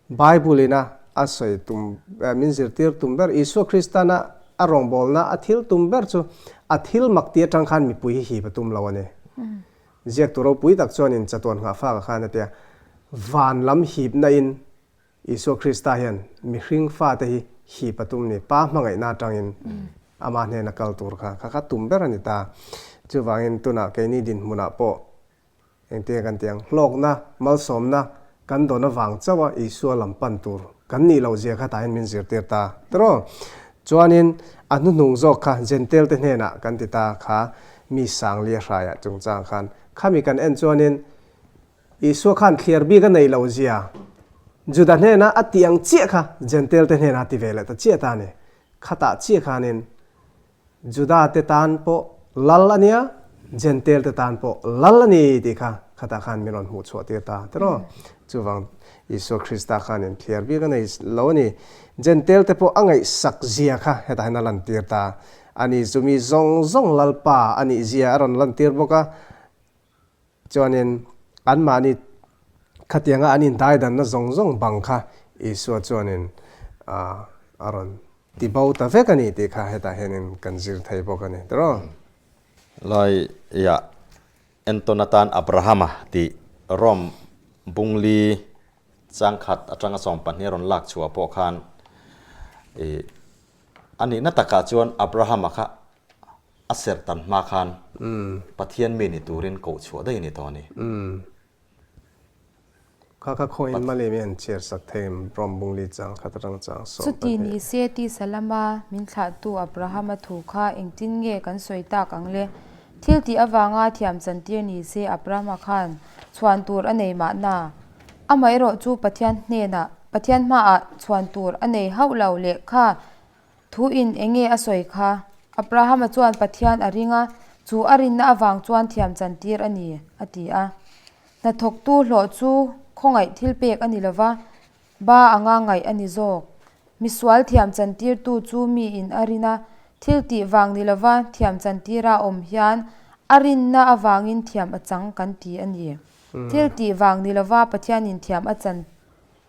Bible ina a sawi tum, min zirtir tum ber, Isua Kristana a rawngbawlna a thil tum ber chu a thil mak ti atang khan mipui hi hip a tum lo a ni. Ziaktu ropui tak chuanin chatuan nghahfakah khan a ti a, van lam hipna in Isua Krista hian mihring fate hi hip a tum ni, Pa hmangaihna atangin ama hnena kal tur kha kha kha tum ber a ni ta. Chuvangin tunah keini dinhmunah pawh engtinge kan tih ang, hlawkna, malsawmna kan dawn avang chauha Isua lam pan tur kan nih loh zia kha tahin min zirtir ta tiraw? Chuanin a hnuhnung zawk kha Jentail te hnenah kan ti ta kha mi sangli a hraiah chungchang khan khami kan en chuanin Isua khan thliar bik a neih loh zia Juda hnena a tih ang chiah kha Jentail te hnena a ti ve leh ta chiah ta a ni. Khatah chiah khanin Juda te tan pawh lal a nia, Jentail te tan pawh lal a ni tih kha khatah khan min rawn hmuh chhuah tir ta tiraw. Chuvang Isua Krista khanin thliar bik a nei lo a ni. Jentail te pawh a ngaihsak zia kha hetah hian a lantir ta a ni. Chumi zawng zawng Lalpa a nih zia a rawn lantir bawk a. Chuanin anmahni khatianga an indaidanna zawng zawng bang kha Isua chuanin a rawn ti bo ta vek a ni tih kha hetah hianin kan zir thei bawk a ni tiraw? Laiah entawn atan Abrahama tih Rome bungli changkhat atanga 12 a rawn lak chhuah pawh khan ih a nihna takah chuan Abrahama kha A serh tan hma khan Pathian mi ni turin koh chhuah daih a ni tawh a ni. Kha kha khawiin Mali mi an chhiar sak thei em Rom bungli chang khat atang chang sawm Chuti ni se tisa lama min thlahtu Abrahama thu kha engtin nge kan sawi tak ang le? Thil tih avanga thiam chantir ni se Abrahama khan chhuan tur a nei mahna. Amaherawh chu Pathian hnenah Pathian hmaah chhuan tur a nei hauh lo lehkha Thu in eng nge a sawi kha? Abrahama chuan Pathian a ring a, chu a rinna avang chuan thiam chantir a ni, a ti a. Hnathawktu hlawh chu khawngaih thil pek a ni lo va, ba anga ngaih a ni zawk. Misual thiam chantirtu chu mi in a rin a, thil tih vang ni lo va thiam chantira awm hian a rinna avangin thiam a chang kan ti a ni. Thil tih vang ni lo va Pathianin thiam a chan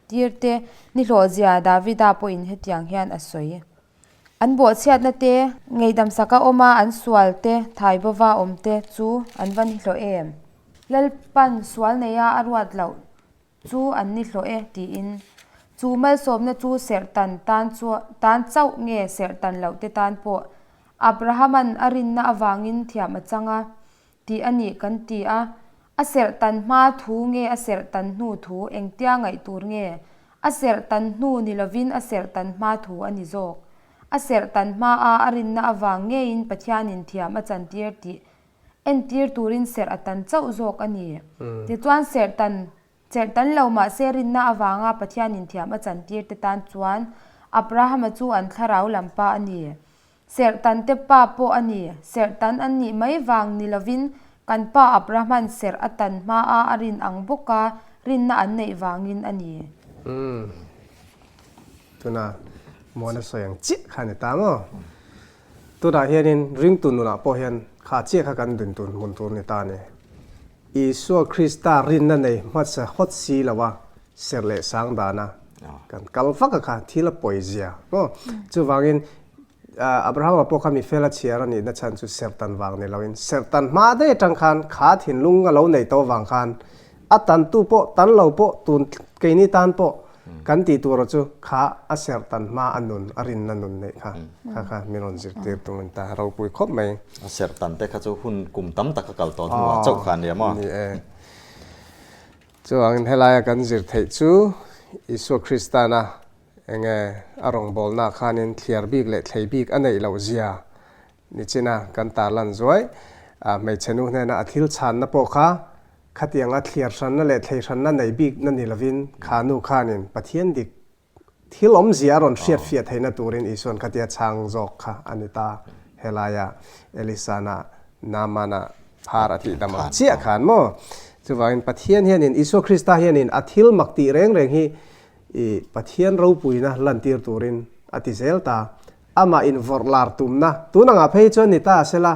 Tirte nihlawhzia Davida pawhin hetiang hian a sawi. An bawhchhiatna te, ngeihdamsaka awma an sual te, thai bova awm te chu an va nihlawh em? Lalpan sual neia a ruat loh chu an nihlawh e tiin. Chu malsawmna chu serhtan tan tan chauh nge serhtan loh te tan pawh Abrahama'n a rinna avangin thiam a chang a tih a nih kan ti a, a serh tan hma thu nge a serh tan hnu thu engtia ngaih tur nge? A serh tan hnu ni lovin a serh tan hma thu a ni zawk. A serh tan hma a a rinna avang ngeiin Pathianin thiam a chantir tih entir turin serh a tan chauh zawk a ni. Tichuan serh tan Cherh tan lo mahse rinna avanga Pathianin thiam a chantir te tan chuan Abrahama chu an thlarau lam pa a ni. Serh tan te pa pawh a ni. Serh tan an nih mai vang ni lovin kan pa Abrahaman serh a tan hma a a rin ang bawka rinna an neih vangin a ni. Umm. Tuna Muana sawi ang chiah kha a ni ta maw? Tunah hianin ringtu nunah pawh hian kha chiah kha kan dun tur hmun tur a ni ta a ni. Isua Krista rinna nei hmasa hawt si lo a, serh leh sang dana kan kal vak a kha thil a pawi zia maw? Chuvangin Abrahama pawh kha mi fel a chhiar a nihna chhan chu serhtan vang ni loin serhtan hma daih atang khan kha thinlung a lo nei tawh vang khan a tantu pawh tan lo pawh tun keini tan pawh Kan tih tur chu kha a serhtan hma a nun, a rinna nun neih kha, kha kha min rawn zirtir tum a ni ta, ropui khawp mai. A serhtan te kha chu hun kum tam tak a kal tawh hnuah chauh kha a nia maw? Ni e. Chuvangin helaia kan zir theih chu Isua Kristana enge a rawngbawlna khanin thliar bik leh thlei bik a neih loh zia nichina kan tarlan zuai. Hmeichhe nu hnena a thil chhanna pawh kha Khatianga thliar hranna leh thlei hranna nei bik na ni lovin kha nu khanin Pathian dik thil awmzia a rawn hriat fiah theihna turin Isua'n khatia chhang zawk kha a ni ta. Helaia Elisana Naamana phar a tih dam ang chiah khan maw? Chuvangin Pathian hianin Isua Krista hianin a thil mak tih reng reng hi i Pathian ropuina lantir turin a ti zel ta. Amah invawrh lar tumna tun angah phei chuan ni ta sela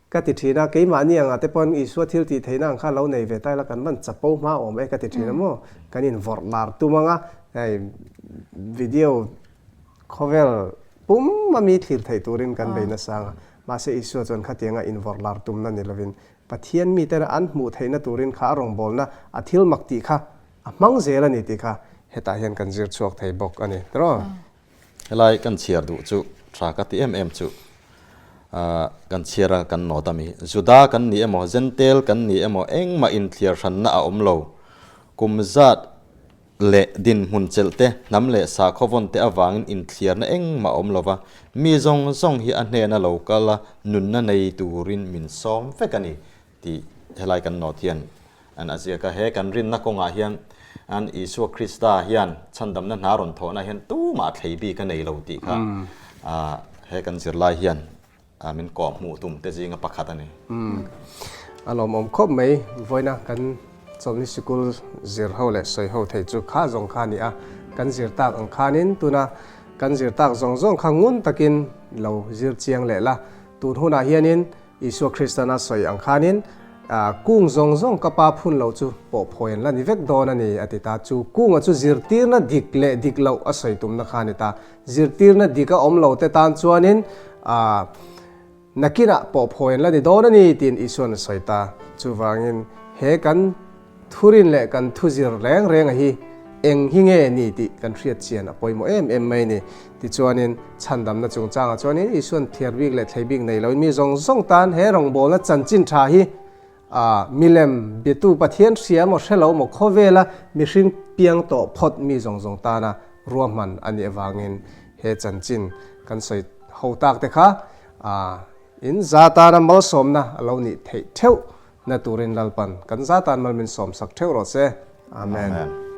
ka ti thin a, keimahni angah te pawn Isua thil tih theihna ang kha lo nei ve ta ila kan van chapo hma awm e ka ti thin a maw? Kan invawrh lar tum anga hei video khawvel pum a mi thlir theih turin kan bei nasa ang a, mahse Isua chuan khatianga invawrh lar tumna ni lovin Pathian mite an hmuh theihna turin kha a rawngbawlna a thil mak tih kha a hmang zel a ni tih kha hetah hian kan zir chhuak thei bawk a ni tiraw? Helai kan chhiar duh chu tha ka ti em em chu kan chhiar a kan nawt a mi. Juda kan ni emaw Jentail kan ni emaw engmah inthliar hranna a awm lo. Kum zat leh dinhmun chelh te, hnam leh sakhaw vawn te avangin inthliarna engmah a awm lo va, mi zawng zawng hi a hnena lo kal a nunna nei turin min sawm vek a ni tih helai kan nawt hian An a ziak a, he kan rinna kawngah hian an Isua Krista hian chhandamna hna rawn thawhna hian tumah thlei bik a nei lo tih kha he kan zirlai hian min kawh hmuh tum te zinga pakhat a ni. A lawmawm khawp mai, vawiina kan chawlhni sikul zir ho leh sawi ho thei chu kha zawng kha a ni a, kan zir tak ang khanin tuna kan zir tak zawng zawng kha ngun takin lo zir chiang leh la, tun hunah hianin Isua Kristan a sawi ang khanin, Kung zawng zawng ka pa phun lo chu pawh phawi an la ni vek dawn a ni, a ti ta. Chu kunga chu zirtirna dik leh dik loh a sawi tumna kha a ni ta. Zirtirna dik a awm lo te tan chuanin nakinah pawh phawi an la ni dawn a ni, tiin Isua'n a sawi ta. Chuvangin he kan Thurin leh kan thuzir reng renga hi eng hi nge ni tih kan hriat chian a pawimawh em em mai ni. Tichuanin, chhandamna chungchangah chuanin Isua'n thiar bik leh thlei bik nei loin mi zawng zawng tan he rawngbawlna chanchin tha hi a milem biatu Pathian hria emaw hre lo emaw khawvela mihring piang tawh phawt mi zawng zawng tana ruahman a nih avangin he chanchin kan sawi ho tak te kha a in za tana malsawmna a lo nih theih theuh Na turin Lalpan kan zatan mal min sawmsak theuh rawh se. Amen. Amen.